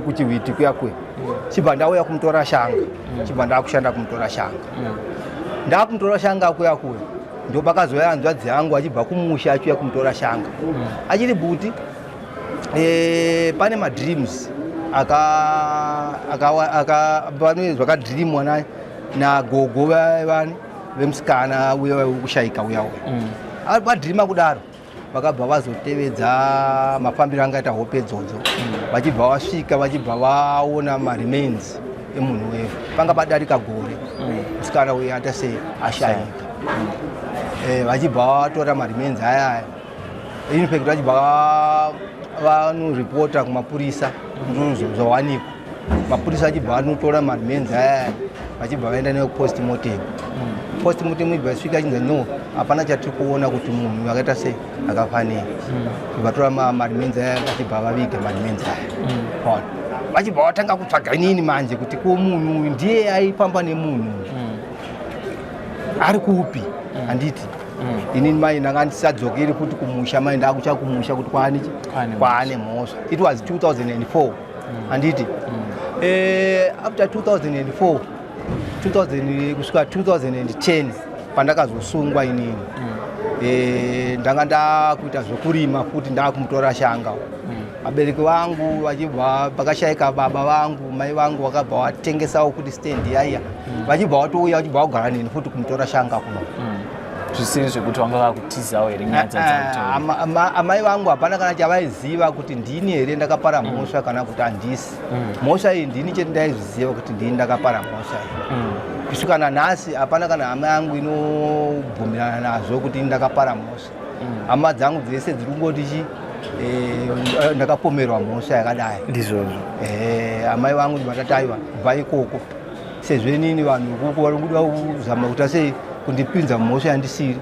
kuChihwiti kuya kuya. Chibva ndauya kumutora shanga. Chibva ndakushanda kumutora shanga. Ndakumutora shanga kuya kuya. Ndopakazouya hanzvadzi yangu achibva kumusha achiuya kumutora shanga. Achiri bhuti pane madreams aka aka aka pane zvakadreamwa na nagogo vani vemusikana uya wekushaika uya uya. Vadreama kudaro vakabva vazotevedza mafambiro angaita hope idzodzo, vachibva vasvika, vachibva vaona maremains emunhu weyo. Panga padarika gore musikana uyu aita sei, ashaika. Vachibva vatora maremains aya aya, in fact vachibva vanoripota kumapurisa zvawanikwa. Mapurisa achibva anotora maremains aya aya, vachibva vaenda neyo postmortem. Postmortem ibva isvika chinzi no, hapana chatiri kuona kuti munhu akaita sei, akafanei. Vatora maremains aya, vachibva vaviga maremains aya. Ona, vachibva vatanga kutsvaga inini manje kuti ko munhu uyu ndiye aifamba nemunhu uyu ari kupi, handiti? Inini mai ndanga ndisadzokeri futi kumusha, mai ndakucha kumusha kuti kwaane Kwaane kwaane mhosva. It was 2004, handiti? After 2004, 2000 kusvika 2010 pandakazosungwa inini, ndanga ndakuita zvokurima futi, ndakumutora shanga. Vabereki vangu vachibva pakashaika baba vangu, mai vangu vakabva vatengesawo kuti stand yaiya, vachibva vatouya, vachibva vagara neni futi kumutora shanga kuno. Zvisiri zvekuti vanga vakutizawo here nyaya dzadzakutora? Amai vangu hapana kana chavaiziva kuti ndini here ndakapara mhosva kana kuti handisi. Mhosva iyi ndini chete ndaizviziva kuti ndini ndakapara mhosva iyi. Kusvika nanhasi hapana kana hama yangu inobvumirana nazvo kuti ini ndakapara mhosva. Hama dzangu dzese dziri kungoti chi ndakapomerwa mhosva yakadai. Ndizvozvo. Amai vangu ndivatati aiwa, bva ikoko, sezvo inini vanhu ikoko vari kuda kuzama kuita sei kundipinza mhosva yandisiri.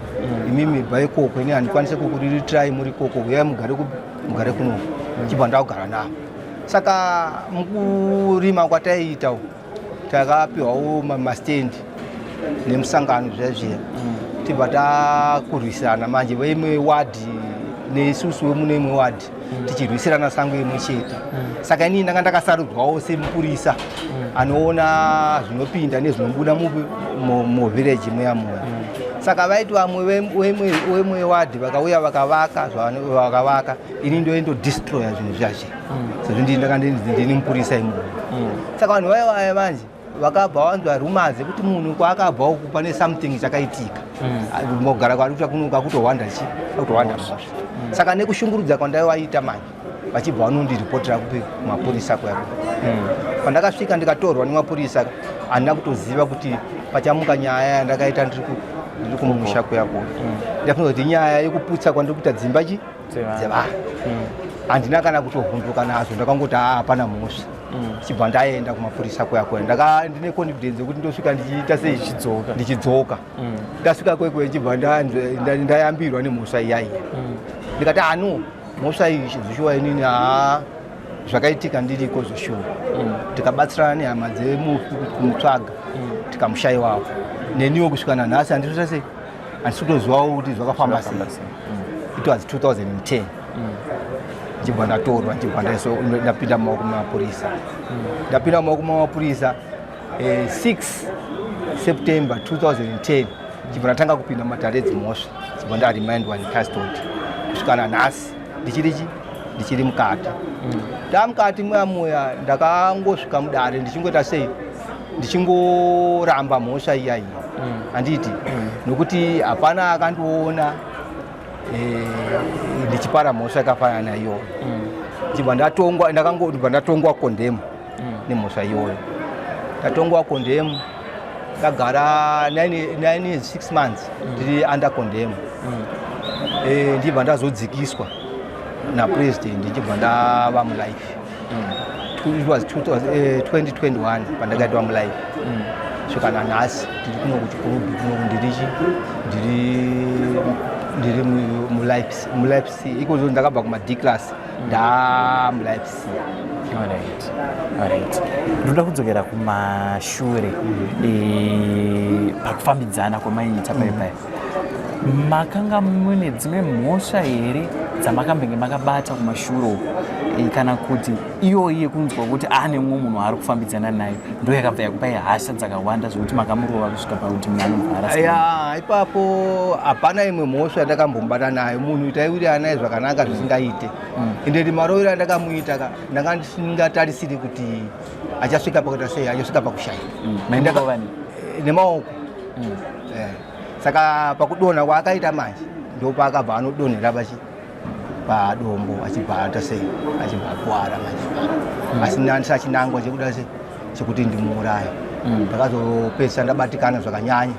Imimi bva ikoko, ini handikwanisi kukuriritirai muri ikoko, uyai mugare mugare kunoko. Chibva ndakugara navo. Saka mukurima kwataiita uku, takapiwawo mastendi nemusangano zviya zviya, tibva takurwisana manje veimwe wadhi neisusu wemune imwe wadhi, tichirwisirana sango imwe chete. Saka inini ndanga ndakasarudzwawo semupurisa anoona zvinopinda nezvinobuda muvillage muya muya. Saka vaiti vamwe wemwe wadhi vakauya vakavaka vakavaka, ini ndoendodestroya zvinhu zviya zviya, sezvo ndini ndanga ndini mupurisa imomo. Saka vanhu vaya vaya manje vakabva vanzwa rumours ekuti munhu kwaakabva uku pane something chakaitika. Mogara kwari kuita kuno kakutohwanda chi kakutohwanda mhosva. Saka nekushungurudza kwandaivaita manje, vachibva vanondiripotera kupi, kumapurisa kuya. Pandakasvika ndikatorwa nemapurisa, handina kutoziva kuti pachamuka nyaya yandakaita ndiri kumusha kuya kuya. Ndafunga kuti inyaya yekuputsa kwandiri kuita dzimba chi Dzevanhu. dzevanhu. Handina kana kutovhunduka nazvo, ndakangoti haa, hapana mhosva. Chibva ndaenda kumapurisa kuya kuya, ndaka ndine confidence yekuti ndosvika ndichiita sei. Ndichidzoka. Ndichidzoka. Ndasvika kwekwe, chibva ndayambirwa nemhosva iya iya. Ndikati ano mhosva iyi zvishuwa, inini haa, zvakaitika ndiriko zvishuwa. Tikabatsirana nehama dzemufi kumutsvaga, tikamushayiwawo. Neniwo kusvika nanhasi handisi sei, handisi kutozivawo kuti zvakafamba sei. It was 2010, ndibva ndatorwa, ndibva ndapinda mumaoko memapurisa. Ndapinda mumaoko memapurisa 6 September 2010, ndibva ndatanga kupinda mumatare edzimhosva, ndibva ndaremandwa necustody kusvika nanhasi ndichiri chi ndichiri mukati. Ndamukati muya muya, ndakangosvika mudare ndichingoita sei, ndichingoramba mhosva iya iya, handiti? Nokuti hapana akandiona ndichipara mhosva yakafanana naiyoyo. Ndibva ndatongwa, ndakangobva ndatongwa condemn nemhosva iyoyo. Ndatongwa condemn, ndagara 9 years 6 months ndiri under condemn. Ndibva ndazodzikiswa napresident, ndichibva ndava mulife. It was 2021 pandakaitwa mulife. Svika nanhasi ndiri kuno kuChikurubi kuno, ndirichi ndiri Ndiri mulife mulife C ikozvo, ndakabva kuma D class, ndaa mulife C. Alright, ndoda kudzokera kumashure. Pakufambidzana kwamaiita paipai, makanga mune dzimwe mhosva here dzamakambenge makabata kumashure uku? Kana kuti iyoyi yekunzwa kuti ane mumwe munhu waari kufambidzana naye ndo yakabva yakupai hasha dzakawanda zvekuti makamurova kusvika pakuti munhu anobva arasika? Ya, ipapo hapana imwe mhosva yandakambomubata nayo. Munhu taiwirirana naye zvakanaka zvisingaite. Ende marovero andakamuita ka, ndanga ndisingatarisiri kuti achasvika pakuita sei, achasvika pakushayika. Maimurova nei? Nemaoko. Saka pakudonha kwaakaita manje, ndopaakabva anodonhera pachi padombo, achibva aita sei, achibva akuwara manje ipapo. Asi ndandisina chinangwa chekuda sei, chekuti ndimuuraye. Ndakazopedzisa ndabatikana zvakanyanya,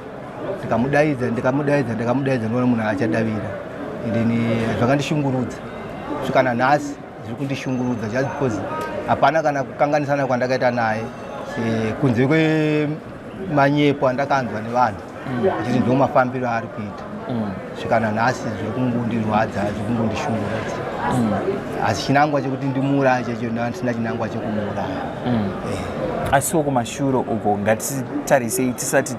ndikamudaidza, ndikamudaidza, ndikamudaidza, ndinoona munhu achadavira. Endeni zvakandishungurudza kusvika nanhasi, zviri kundishungurudza just because hapana kana kukanganisana kwandakaita naye, kunze kwemanyepo andakanzwa nevanhu achiti ndo mafambiro aari kuita. Svika nanhasi zviri kungondirwadza, zviri kungondishungurudza. Asi chinangwa chekuti ndimuuraye checho, ndisina chinangwa chekumuuraya. Asiwo kumashure uko, ngatitarisei tisati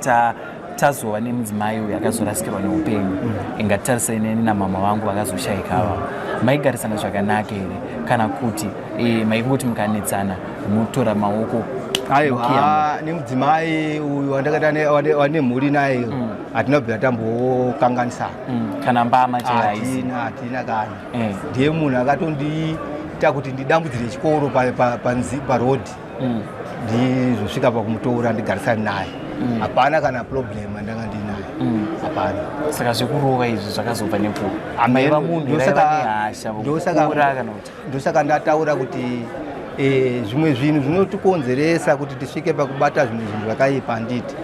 tazova nemudzimai uyu akazorasikirwa neupenyu. Ngatitarisei neni namama vangu vakazoshayika ava. Maigarisana zvakanaka here, kana kuti maingoti mukanetsana motora maoko? Aiwa, nemudzimai uyu wandakaita wane mhuri naye, hatina kubvira tambokanganisana. Kana mbama chaiyo haisi? Hatina, hatina kana. Ndiye munhu akatondiita kuti ndidambudzire chikoro parodhi, ndizosvika pakumutora ndigarisane naye. Hapana kana problem yandanga ndinaye, hapana. Saka zvekurova izvi zvakazobva nepo? Maiva munhu raiva nehasha kukura, kana kuti? Ndosaka ndataura kuti zvimwe zvinhu zvinotikonzeresa kuti tisvike pakubata zvimwe zvinhu zvakaipa, handiti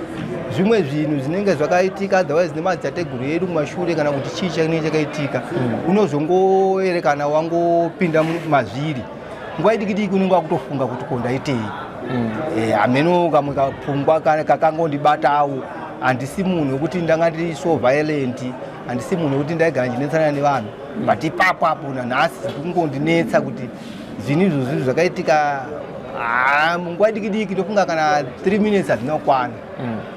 zvimwe zvinhu zvinenge zvakaitika otherwise nemadzitateguru edu kumashure, kana kuti chii chinenge chakaitika, unozongoerekana wangopinda mazviri. Nguva idiki diki unenge wakutofunga kuti ko ndaitei? Hameno kamwe kapfungwa kakangondibatawo. Handisi munhu wekuti ndanga ndiri so violent, handisi munhu wekuti ndaigara ndichinetsana nevanhu, but ipapo apo nanhasi kungondinetsa kuti zvinhu izvozvi zvakaitika. Ah, munguva diki diki, ndofunga kana 3 minutes hazvina kukwana.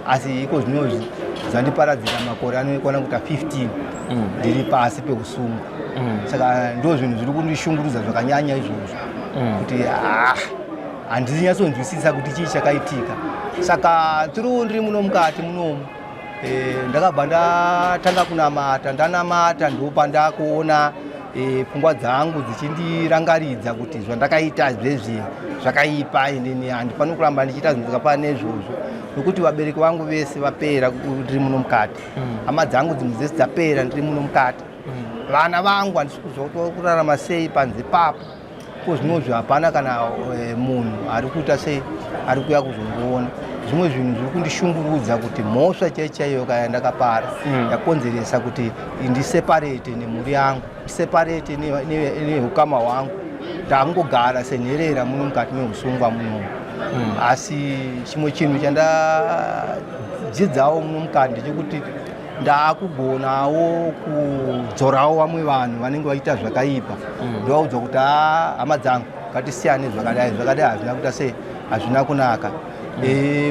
Asi iko zvinozvi zvandiparadzira makore anokwana kuita 15 ndiri pasi peusungwa. Saka ndo zvinhu zviri kundishungurudza zvakanyanya izvozvo, kuti ah, handisi nyatsonzwisisa kuti chii chakaitika. Saka tiriwo ndiri muno mukati munomu, ndakabva ndatanga kunamata. Ndanamata, ndopandakuona pfungwa dzangu dzichindirangaridza kuti zvandakaita zvezvi zvakaipa. Inini handifaniri kuramba ndichiita zvinhu zvakafanana neizvozvo, nokuti vabereki vangu vese vapera ndiri muno mukati, hama dzangu dzimwe dzese dzapera ndiri muno mukati, vana vangu handisi kuziva kuti vari kurarama sei panze papo. Ko zvinozvi hapana kana munhu ari kuita sei, ari kuuya kuzondiona. Zvimwe zvinhu zviri kundishungurudza kuti mhosva chaiyo chaiyo kaya ndakapara yakonzeresa kuti ndiseparate nemhuri yangu, ndiseparate neukama hwangu, ndangogara senherera muno mukati meusungwa munomu. Asi chimwe chinhu chandadzidzawo muno mukati ndechekuti ndaakugonawo kudzorawo vamwe vanhu vanenge vachiita zvakaipa. Ndovaudza kuti, "Ah, hama dzangu, ngatisiyane zvakadai, zvakadai hazvina kuita sei, hazvina kunaka."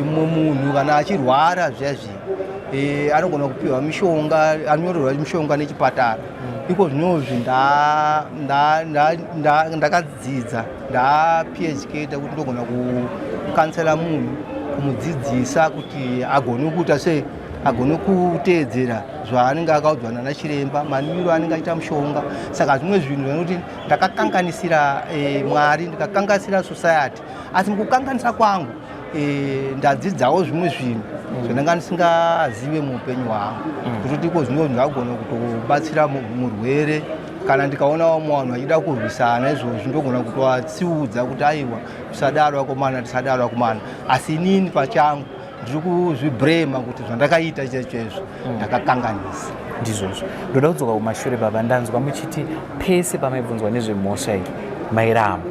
Mumwe munhu kana achirwara zviya zviya, anogona kupiwa mishonga, anonyorerwa mishonga nechipatara. Iko zvinozvi ndakadzidza, ndaPhD, kuti ndogona kucounsela munhu, kumudzidzisa kuti agone kuita sei, agone kuteedzera zvaanenge akaudzwa nana chiremba, manwiro anenge achiita mushonga. Saka zvimwe zvinhu zvanoti ndakakanganisira Mwari, ndikakanganisira society, asi mukukanganisa kwangu ndadzidzawo zvimwe zvinhu zvandanga ndisingazive muupenyu hwangu, kutoti iko zvino ndagona kutobatsira murwere. Kana ndikaona vamwe vanhu vachida kurwisana izvozvi, ndogona kutovatsiudza kuti, "Aiwa, tisadaro vakomana, tisadaro vakomana." Asi inini pachangu ndiri kuzviblame kuti zvandakaita chaizvo izvo ndakakanganisa. Ndizvozvo. Ndoda kudzoka kumashure, baba. Ndanzwa muchiti pese pamaibvunzwa nezvemhosva iyi mairamba,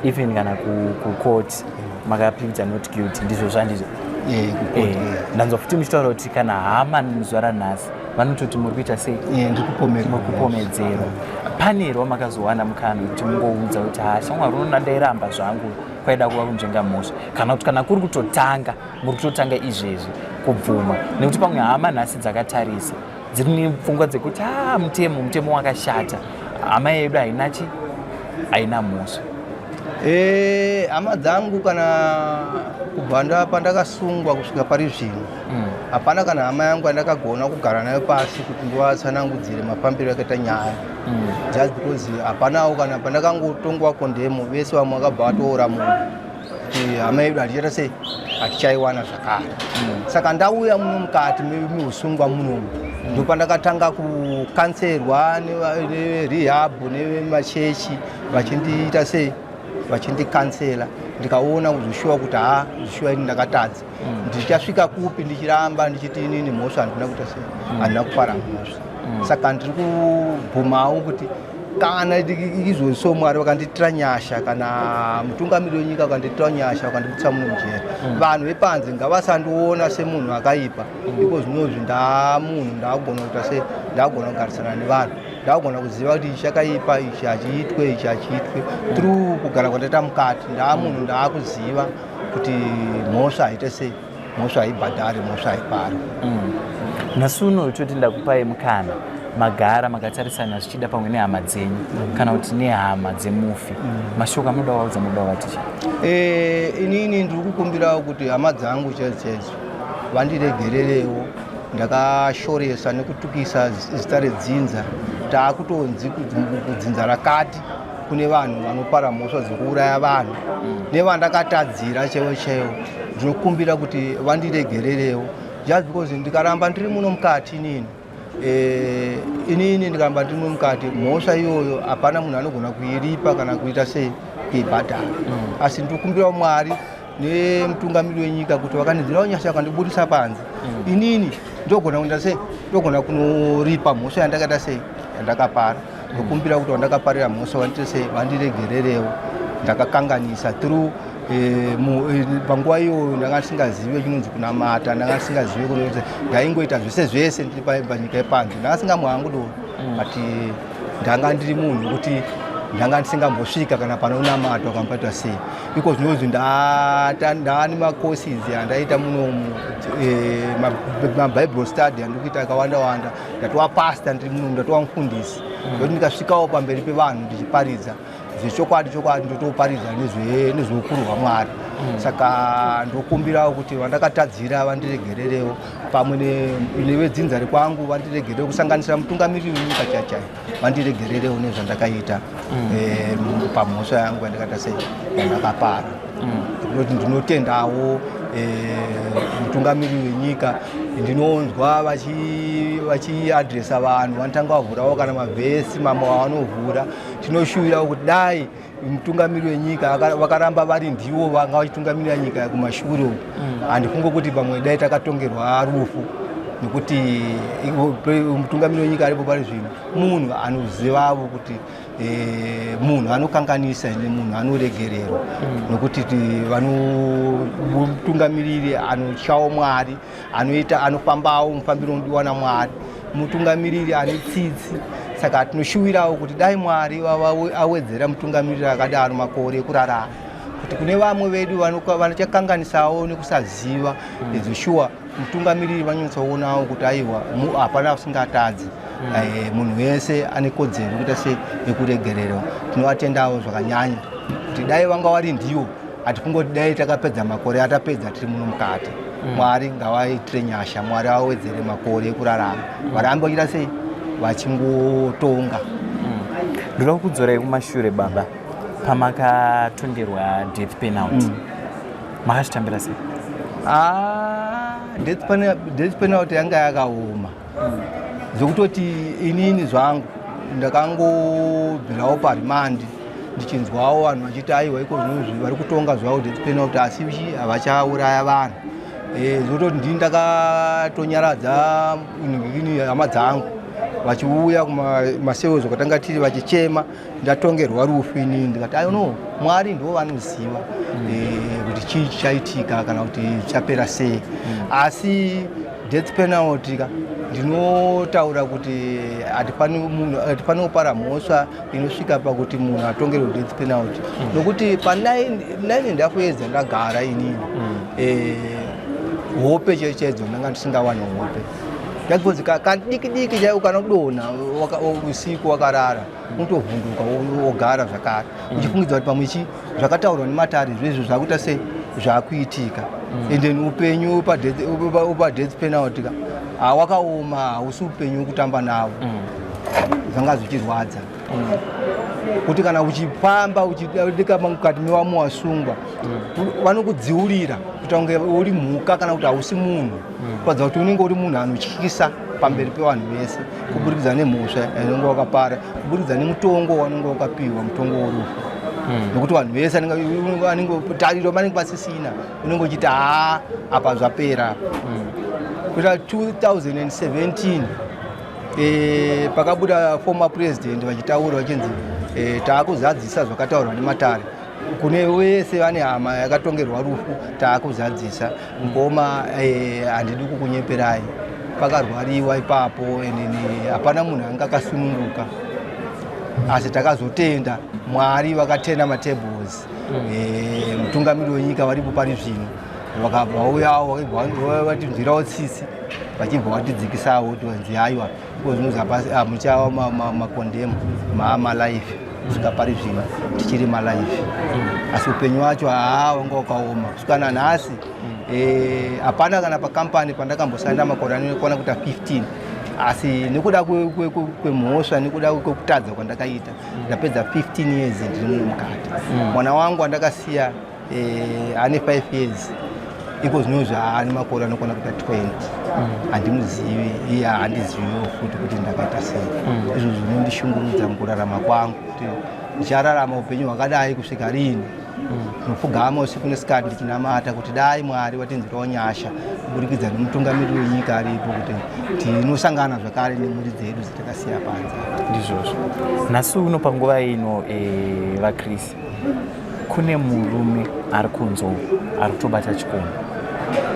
even kana kukoti makapleada not guilty. Ndizvo zvandizvo? Kukoti. Ndanzwa futi muchitaura kuti kana hama zuva ranhasi Vanototi muri kuita sei? Ndiri kupomerwa. Muri kupomedzerwa. Pane here wamakazowana mukana wekuti mungoudza kuti ha shamwari unoona ndairamba zvangu kwaida kuva kunzvenga mhosva, kana kuti kana kuri kutotanga muri kutotanga izvezvi kubvuma, nekuti pamwe hama nhasi dzakatarisa dziri nepfungwa dzekuti a mutemo wakashata, hama yedu haina chi haina mhosva? Hama dzangu, kana kubva pandakasungwa kusvika pari zvino, hapana kana hama yangu yandakagona kugara nayo pasi kuti ndivatsanangudzire mafambiro akaita nyaya, just because hapanawo kana pandakangotongwa condemn, vese vamwe vakabva vatoora munhu kuti hama yedu hatichaita sei, hatichaiwana zvakare. Saka ndauya muno mukati meusungwa munomu, ndopandakatanga kucounselwa nerehab nevemachechi vachindiita sei, vachindicounsela. Ndikaona kuzoshuwa kuti ha, zvishuwa ini ndakatadza. Ndichasvika kupi ndichiramba ndichiti inini mhosva handina kuita sei, handina kupara mhosva? Saka ndiri kubvumawo kuti kana izvozvo Mwari vakandiitira nyasha, kana mutungamiri wenyika vakandiitira nyasha, vakandibudisa muno mujeri, vanhu vepanze ngavasandiona semunhu akaipa. Iko zvinozvi ndaamunhu, ndaakugona kuita sei, ndaakugona kugarisana nevanhu, ndakugona kuziva kuti ichi chakaipa, ichi hachiitwe, ichi hachiitwe. Through kugara kwandaita mukati, ndaamunhu, ndaakuziva kuti mhosva haite sei, mhosva haibhadhari, mhosva haipari. Nhasi uno toti ndakupai mukana, magara makatarisana zvichida pamwe nehama dzenyu kana kuti nehama dzemufi. Mashoko amunoda kuvaudza, munoda kuvati chii? Inini ndiri kukumbirawo kuti hama dzangu chaidzo chaidzo vandiregererewo. Ndakashoresa nekutukisa zita redzinza. Taakutonzi kudzinza rakati kune vanhu vanopara mhosva dzekuuraya vanhu. Nevandakatadzira chaivo chaivo, ndinokumbira kuti vandiregererewo, just because ndikaramba ndiri muno mukati inini, inini ndikaramba ndiri muno mukati, mhosva iyoyo hapana munhu anogona kuiripa kana kuita sei, kuibhadhara. Asi ndinokumbirawo Mwari nemutungamiri wenyika kuti vakandinzwirawo nyasha, vakandibudisa panze, inini ndogona kuenda sei, ndogona kunoripa mhosva yandakaita sei, yandakapara. Ndokumbira kuti vandakaparira mhosva vandiite sei, vandiregererewo. Ndakakanganisa through panguva iyoyo ndanga ndisingazive chinonzi kunamata, ndanga ndisingazive kuti ndaingoita zvese zvese ndiri panyika yepanze. Ndanga singamwe doro, but ndanga ndiri munhu wekuti ndanga ndisingambosvika kana panonamatwa kambaitwa sei. Iko zvinozvi ndaane macourses andaita munomu, maBible study andiri kuita akawanda wanda. Ndatova pastor ndiri munomu, ndatova mufundisi, ndokuti ndikasvikawo pamberi pevanhu ndichiparidza zvechokwadi chokwadi, ndotoparidza nezveukuru hwaMwari. Saka ndokumbirawo kuti vandakatadzira vandiregererewo, pamwe nevedzinza rekwangu vandiregererewo, kusanganisira mutungamiriri wenyika chaichai, vandiregererewo nezvandakaita pamhosva yangu yandakaita sei, yandakapara. Ndinoti ndinotendawo mutungamiriri wenyika. Ndinonzwa vachiaddressa vanhu, vanotanga vavhurawo kana mavhesi mamwe avanovhura. Tinoshuvirawo kuti dai mutungamiri wenyika vakaramba vari ndivo vanga vachitungamirira nyika kumashure uku, handifunge kuti pamwe dai takatongerwa rufu, nekuti mutungamiri wenyika aripo pari zvino munhu anozivavo kuti munhu anokanganisa nemunhu anoregererwa, nokuti mutungamiriri anotyawo Mwari, anoita, anofambawo mufambiro unodiwa naMwari, mutungamiriri ane tsitsi. Saka tinoshuvirawo kuti dai Mwari awedzera mutungamiriri akadaro makore ekurarama, kuti kune vamwe vedu vanochakanganisawo nekusaziva, shuwa mutungamiriri vanonyatsoonawo kuti aiwa, hapana asingatadzi. Munhu wese ane kodzero yekuita sei, yekuregererwa. Tinovatendawo zvakanyanya kuti dai vanga vari ndiwo, hatifungoti dai takapedza makore atapedza tiri muno mukati. Mwari ngavaitire nyasha, Mwari avawedzere makore ekurarama, varambe vachiita sei, vachingotonga. Ndoda kukudzorai kumashure, baba. Pamakatongerwa death penalty, makazvitambira sei? Ah, death penalty yanga yakaoma zvekutoti inini zvangu ndakangobvirawo paremand, ndichinzwawo vanhu vachiti aiwa, iko zvinozvi vari kutonga zvavo death penalty, asi havachauraya vanhu. Zvekutoti ndini ndakatonyaradza ini hama dzangu vachiuya kumasewezo kwatanga tiri vachichema, ndatongerwa rufu. Inini ndikati ayo no, Mwari ndo vanoziva kuti chii chichaitika kana kuti chichapera sei. Asi death penalty ka Ndinotaura kuti hatifaniri kupara mhosva inosvika pakuti munhu atongerwe death penalty, nokuti pa 9 and half years ndagara inini, hope chaidzo chaidzo ndanga ndisingawani hope. Because kadiki diki chaiko kanodonha usiku wakarara, unotovhunduka, wogara zvakare, uchifungidza kuti pamwe chi zvakataurwa nematare zvezvo zvakuita sei, zvakuitika. And then upenyu pa death penalty ka hawakaoma, hausi upenyu wekutamba navo. Zvanga zvichirwadza kuti kana uchifamba uchidika mukati mewamwe wasungwa, vanokudziurira kuita kunge uri mhuka kana kuti hausi munhu, kuratidza kuti unenge uri munhu anotyisa pamberi pevanhu vese, kuburikidza nemhosva yaunenge wakapara, kuburikidza nemutongo waunenge wakapiwa, mutongo worufu, nekuti vanhu vese anenge tariro vanenge vasisina. Unenge uchiti, haa, apa zvapera. Kuita 2017, pakabuda former president vachitaura vachinzi, taakuzadzisa zvakataurwa nematare kune vese vane hama yakatongerwa rufu, taakuzadzisa." Ngoma, handidi kukunyeperai, pakarwariwa ipapo and hapana munhu anga akasununguka, asi takazotenda Mwari vakatena matables. Mutungamiri wenyika varipo pari zvino vakabva vauyawo, vatinzwirawo tsitsi, vachibva vatidzikisawo kuti vanzi, "Haiwa, iko zvinozi muchava macondemned, maalive." Kusvika pari zvino tichiri malive, asi upenyu wacho haa wanga wakaoma. Kusvika nanhasi, hapana kana pakampani pandakambosanda makore anokwana kuita 15, asi nekuda kwemhosva, nekuda kwekutadza kwandakaita, ndapedza 15 years ndiri muno mukati. Mwana wangu andakasiya, ane 5 years iko zvinozvi, haane makore anokwana kuita 20. Handimuzivi, iye handiziviwo futi kuti ndakaita sei. Izvo zvinondishungurudza mukurarama kwangu, kuti ndichararama upenyu hwakadai kusvika rini. Ndinopfugama usiku nesikati ndichinamata kuti dai Mwari vatinzwirawo nyasha kuburikidza nemutungamiri wenyika aripo, kuti tinosangana zvakare nemhuri dzedu dzatakasiya panze. Ndizvozvo. Nhasi uno panguva ino, vaChris, kune murume ari kunze uku ari kutobata chikomba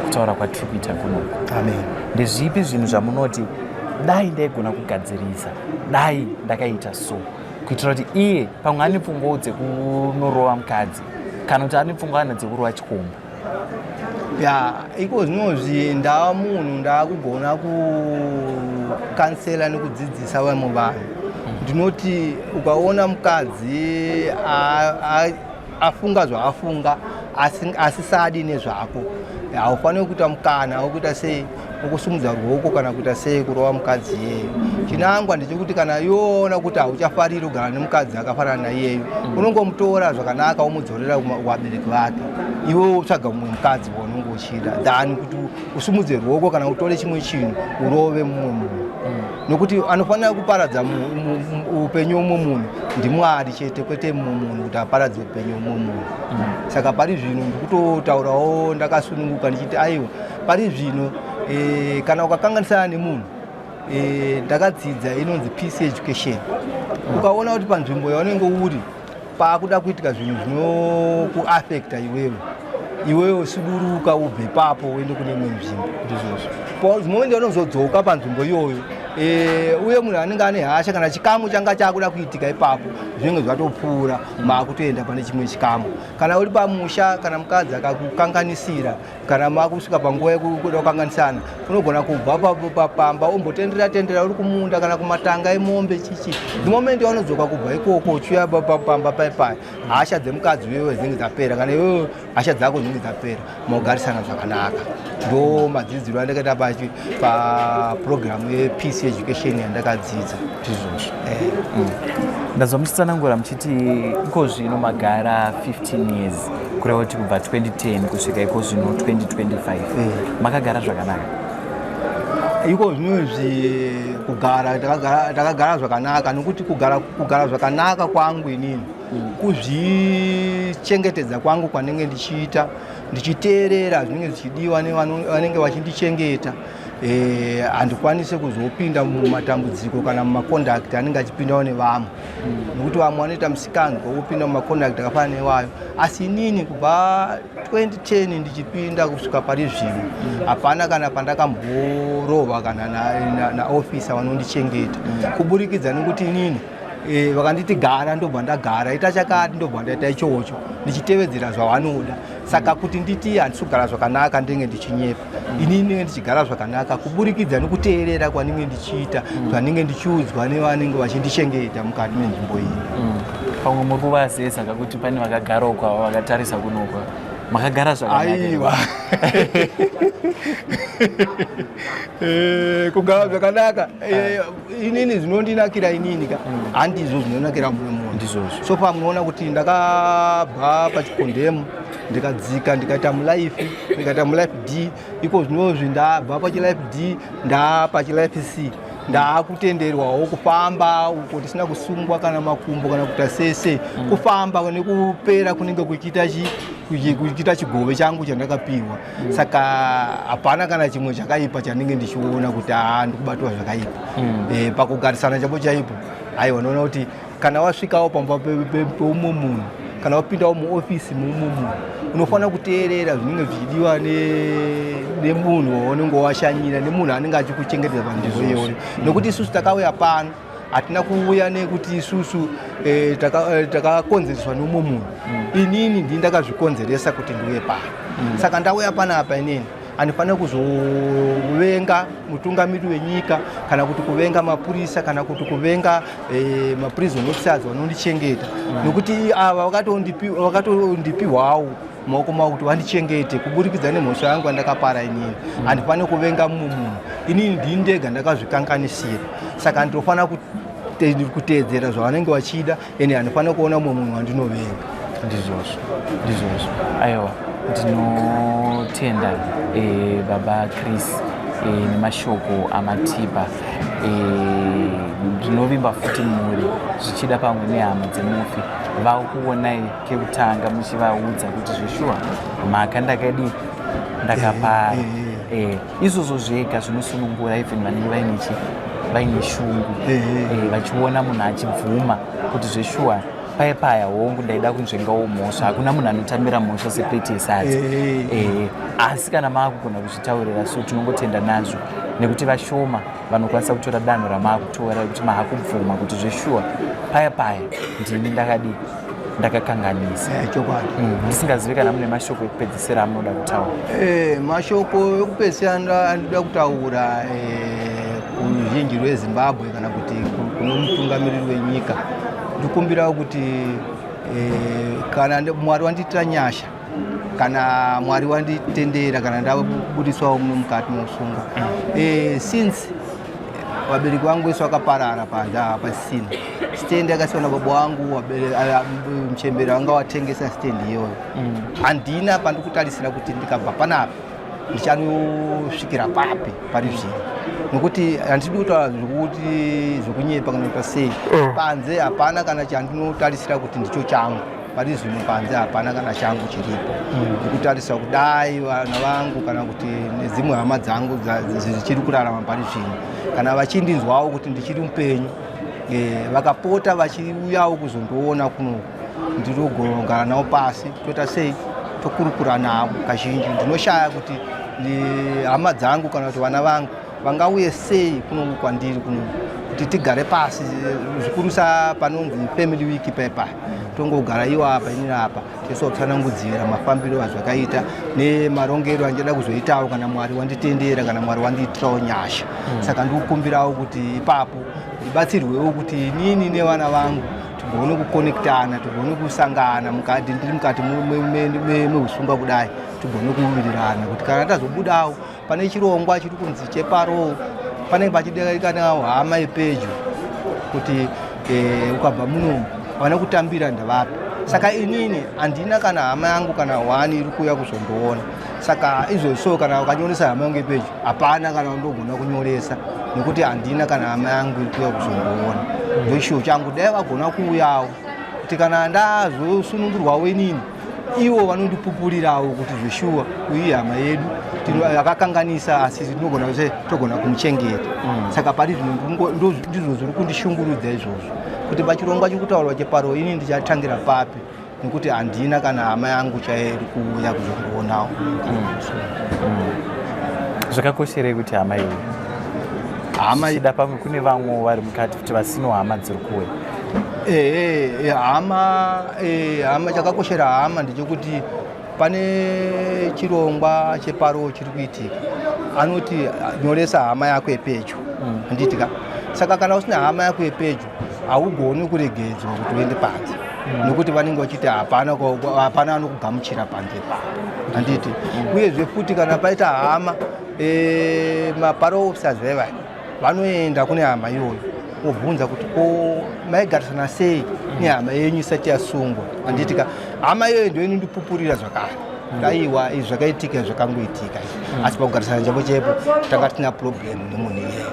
kutaura kwatiri kuita kunoku. Amen. Ndezvipi zvinhu zvamunoti dai ndaigona kugadzirisa, dai ndakaita so, kuitira kuti iye pamwe ane pfungwawo dzekunorova mukadzi kana kuti ane pfungwa ana dzekurova chikomba? Ya, iko zvinozvi ndava munhu ndaakugona kucounsela nekudzidzisa vamwe vanhu. Ndinoti ukaona mukadzi afunga zvaafunga, asisadi nezvako, haufaniri kuita mukana wekuita sei, wokusumudza ruoko kana kuita sei, kurova mukadzi iyeyo. Chinangwa ndechekuti kana iwoona kuti hauchafariri kugara nemukadzi akafanana naiyeyo, unongomutora zvakanaka, womudzorera kuvabereki vake, iwe wotsvaga mumwe mukadzi waunenge uchida, than kuti usumudze ruoko kana utore chimwe chinhu urove mumwe munhu, nokuti anofanira kuparadza upenyu womumwe munhu ndiMwari chete, kwete mumwe munhu kuti aparadze upenyu womumwe munhu. Saka pari zvino ndikutotaurawo ndakasununguka ndichiti, aiwa, pari zvino, kana ukakanganisana nemunhu, ndakadzidza inonzi peace education. Ukaona kuti panzvimbo yaunenge uri paakuda kuitika zvinhu zvinokuaffecta iwewe, iwewe suduruka, ubve ipapo, uende kune imwe nzvimbo. Ndizvozvo. Moment yaunozodzoka panzvimbo iyoyo, uye munhu anenge ane hasha kana chikamu changa chakuda kuitika ipapo, zvinenge zvatopfuura, maakutoenda pane chimwe chikamu. Kana uri pamusha, kana mukadzi akakukanganisira, kana makusvika panguva yekuda kukanganisana, unogona kubva pamba umbotendera tendera uri kumunda kana kumatanga emombe chichi. The moment yaunodzoka kubva ikoko uchiuya pamba paipaya, hasha dzemukadzi wewe dzinenge dzapera, kana iwewe hasha dzako dzinenge dzapera, mogarisana zvakanaka. Ndo madzidziro andakaita paprogramu yepeace education yandakadzidza. Ndizvozvo. Ndazwa muchitsanangura muchiti iko zvino magara 15 years, kureva kuti kubva 2010 kusvika iko zvino 2025 makagara zvakanaka. Iko zvinozvi kugara takagara zvakanaka, nokuti kugara zvakanaka kwangu inini kuzvichengetedza kwangu kwanenge ndichiita, ndichiteerera zvinenge zvichidiwa nevanenge vachindichengeta. Eh, handikwanise kuzopinda mumatambudziko kana mumakondakti anenge achipindawo nevamwe nokuti vamwe vanoita musikanzwa wopinda mumakondakti akafanana newayo asi inini kubva 2010 ndichipinda kusvika pari zvino hapana kana pandakamborova kana naofisa na, na vanondichengeta kuburikidza nekuti inini e, vakanditi gara ndobva ndagara ita chakati ndobva ndaita ichocho ndichitevedzera zvavanoda saka kuti nditi handisi kugara zvakanaka ndinenge ndichinyepa ini ndinenge ndichigara zvakanaka kuburikidza nekuteerera kwandinge ndichiita zvandinge ndichiudzwa nevanenge vachindichengeta mukati menzvimbo iyi mm. Pamwe muri kuvazeza kakuti pane vakagara uko ava vakatarisa kunokwa makagara zvakanaka eh, kugara zvakanaka eh, inini zvinondinakira inini ka mm. handizvo zvinonakira mumwe munhu ndizvozvo so pamunoona kuti ndakabva pachikondemu ndikadzika ndikaita mulife ndikaita mulife d iko zvinozvi ndabva pachilife d ndapachilife c ndaakutenderwawo kufamba uko tisina kusungwa kana makumbo kana kuita sese mm. kufamba nekupera kunenge kuchiita kuchiita chigove changu chandakapiwa mm. saka hapana kana chimwe chakaipa chandinge ndichiona kuti haa ndikubatwa zvakaipa mm. e, pakugarisana chapo chaipo aiwa ndinoona kuti kana wasvikawo pamba peumwe munhu kana wapindawo muofisi meumwe munhu unofanira kuteerera zvinenge zvichidiwa nemunhu waunenge washanyira nemunhu anenge achikuchengetedza panzvimbo iyoyo nekuti isusu takauya pano hatina kuuya nekuti isusu eh, eh, takakonzereswa neumwe munhu mm. inini ndini ndakazvikonzeresa kuti ndiuye pano mm. saka ndauya panapa inini handifanira kuzovenga mutungamiri wenyika kana kuti kuvenga mapurisa kana kuti kuvenga eh, maprison officers vanondichengeta mm. nokuti ava vakatondipiwawo maoko mavo kuti vandichengete kuburikidza nemhosva yangu yandakapara inini mm. handifaniri kuvenga mumwe munhu inini ndini ndega ndakazvikanganisira saka ndinofanira kuteedzera zvavanenge vachida ende handifanira kuona mumwe munhu wandinovenga ndizvozvo ndizvozvo aiwa ndinotenda e, baba chris e, nemashoko amatipa e, ndinovimba futi mhuri zvichida pamwe nehama dzemufi vakuonai kekutanga muchivaudza kuti zveshuwa mhaka ndakadii ndakapara eh, eh, eh. izvozvo zvega zvinosunungura even vanenge vaine chi vaine shungu vachiona munhu achibvuma kuti zveshuwa paye paya hongu ndaida kunzvengawo mhosva hakuna munhu anotambira mhosva seplate yesadza asi kana maakugona kuzvitaurira so tinongotenda nazvo nekuti vashoma vanokwanisa kutora danho ramaakutora rekuti maakubvuma kuti zveshuwa paya paya ndini ndakadii ndakakanganisa eh, chokwadi mm, ndisingazivi kana mune mashoko ekupedzisira amunoda kutaura eh, mashoko ekupedzisira andinoda kutaura eh, kuruzhinji rwezimbabwe kana kuti kuno mutungamiriri wenyika ndikumbirawo kuti kana mwari wandiitira nyasha kana mwari wanditendera kana ndabudiswawo muno mukati mousungwa mm. eh, since vabereki vangu vese vakaparara panze apa pasisina stand yakasiwa nababa wangu muchembere vanga watengesa stand iyoyo mm. handina pandikutarisira kuti ndikabva panapa ndichanosvikira papi pari zvino nokuti handidi kutaura zvekuti zvekunyepa kana kuita sei mm. panze hapana kana chandinotarisira kuti ndicho changu pari zvino panze hapana kana changu chiripo mm. ndikutarisa kudai vana vangu kana kuti nedzimwe hama dzangu dzichiri kurarama pari zvino kana vachindinzwawo kuti ndichiri mupenyu eh, vakapota vachiuyawo kuzondiona kunoku ndinogara navo pasi toita sei tokurukura navo kazhinji ndinoshaya kuti hama dzangu kana kuti vana vangu vangauye sei kuno kwandiri kuno kuti tigare pasi zvikurusa panonzi family week pepa tongogara iwo apa inini apa tisotsanangudzira mafambiro azvakaita nemarongero andichada kuzoitawo kana mwari wanditendera kana mwari wandiitirawo nyasha mm. saka ndikukumbirawo kuti ipapo ndibatsirwewo kuti inini nevana vangu tigone kukonektana tigone kusangana mukati ndiri mukati meusungwa kudai tigone kuwirirana kuti kana tazobudawo pane chirongwa chiri kunzi cheparoo panenge pachidikanawo hama yepedyo kuti eh, ukabva munomu vana kutambira ndavapi saka inini handina kana hama yangu kana hwani iri kuuya kuzondiona saka izvozvo kana ukanyoresa hama yangu yepedyo hapana kana ndogona kunyoresa nekuti handina kana hama yangu iri kuuya kuzondiona ndoshuwo changu dai vagona kuuyawo kuti kana ndazosunungurwawo inini Ivo vanondipupurirawo kuti zveshuwa uyu hama yedu akakanganisa, asi tinogona se togona kumuchengeta. Saka pari zvino ndizvo zviri kundishungurudza izvozvo, kuti pachirongwa chiri kutaurwa cheparole, ini ndichatangira papi, nekuti handina kana hama yangu chaiyo iri kuuya kuzondionawo. Zvakakosherei kuti hama iyi? Hama Zvichida pamwe kune vamwewo vari mukati kuti vasino hama dziri kuuya. Ehe, hama, chakakoshera hama ndechekuti pane chirongwa cheparole chiri kuitika, anoti nyoresa hama yako yepedyo, handiti ka? Saka kana usina hama yako yepedyo, haugoni kuregedzwa kuti uende panze, nekuti vanenge vachiti hapana hapana anokugamuchira panze papo, handiti? Uyezve futi kana paita hama, maparole officers vevai vanoenda kune hama iyoyo, wobvunza kuti ko maigarisana sei nehama yenyu isati yasungwa, handiti ka? Hama iyoyo ndio inondipupurira zvakare, aiwa, izvi zvakaitika, zvakangoitika izvi, asi pakugarisana chaipo chaipo tanga tina problem nemunhu iyeyo.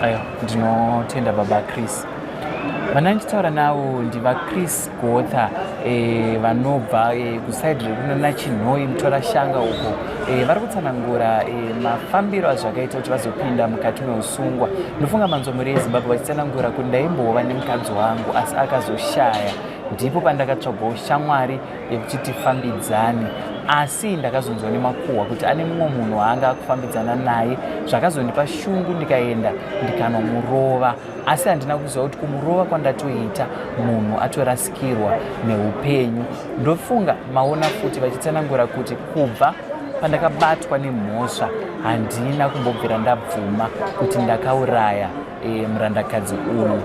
Aiwa, ndinotenda baba Chris. Vana ndichitaura navo ndivaChris Gotha, vanobva kusaidi rekunana Chinhoi, Mutorashanga uko. Vari kutsanangura mafambiro azvakaita kuti vazopinda mukati meusungwa. Ndofunga manzwa mhuri yeZimbabwe vachitsanangura kuti ndaimbova nemukadzi wangu, asi akazoshaya, ndipo pandakatsvagawo shamwari yekuti tifambidzane, asi ndakazonzwa nemakuhwa kuti ane mumwe munhu waanga akufambidzana naye. Zvakazondipa shungu, ndikaenda ndikanomurova, asi handina kuziva kuti kumurova kwandatoita munhu atorasikirwa neupenyu. Ndofunga maona futi vachitsanangura kuti kubva pandakabatwa nemhosva handina kumbobvira ndabvuma kuti ndakauraya murandakadzi uyu,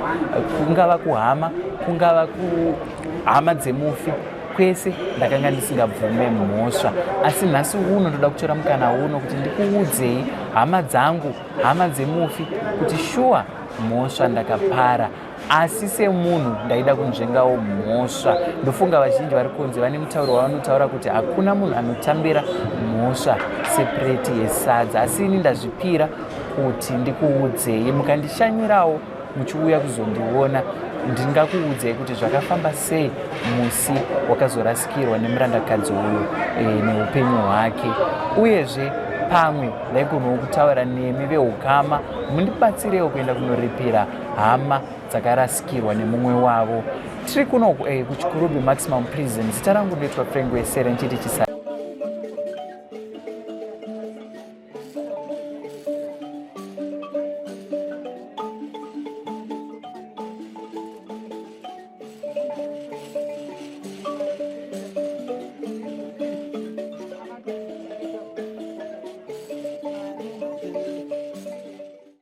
kungava kuhama, kungava kuhama dzemufi, kwese ndakanga ndisingabvume mhosva. Asi nhasi uno ndoda kutora mukana uno kuti ndikuudzei, hama dzangu, hama dzemufi, kuti shuwa mhosva ndakapara, asi semunhu ndaida kunzvengawo mhosva. Ndofunga vazhinji vari kunze vane mutauro wavanotaura kuti hakuna munhu anotambira mhosva sepureti yesadza, asi ini ndazvipira kuti ndikuudzei. Mukandishanyirawo muchiuya kuzondiona, ndingakuudzei kuti zvakafamba sei musi wakazorasikirwa nemurandakadzi uyu neupenyu hwake. Uyezve pamwe ndaigonawo kutaura nemi veukama, mundibatsirewo kuenda kunoripira hama dzakarasikirwa nemumwe wavo. Tiri kuno kuChikurubi Maximum Prison. Zita rangu ndoitwa Frank Wesere, nchiti chisa.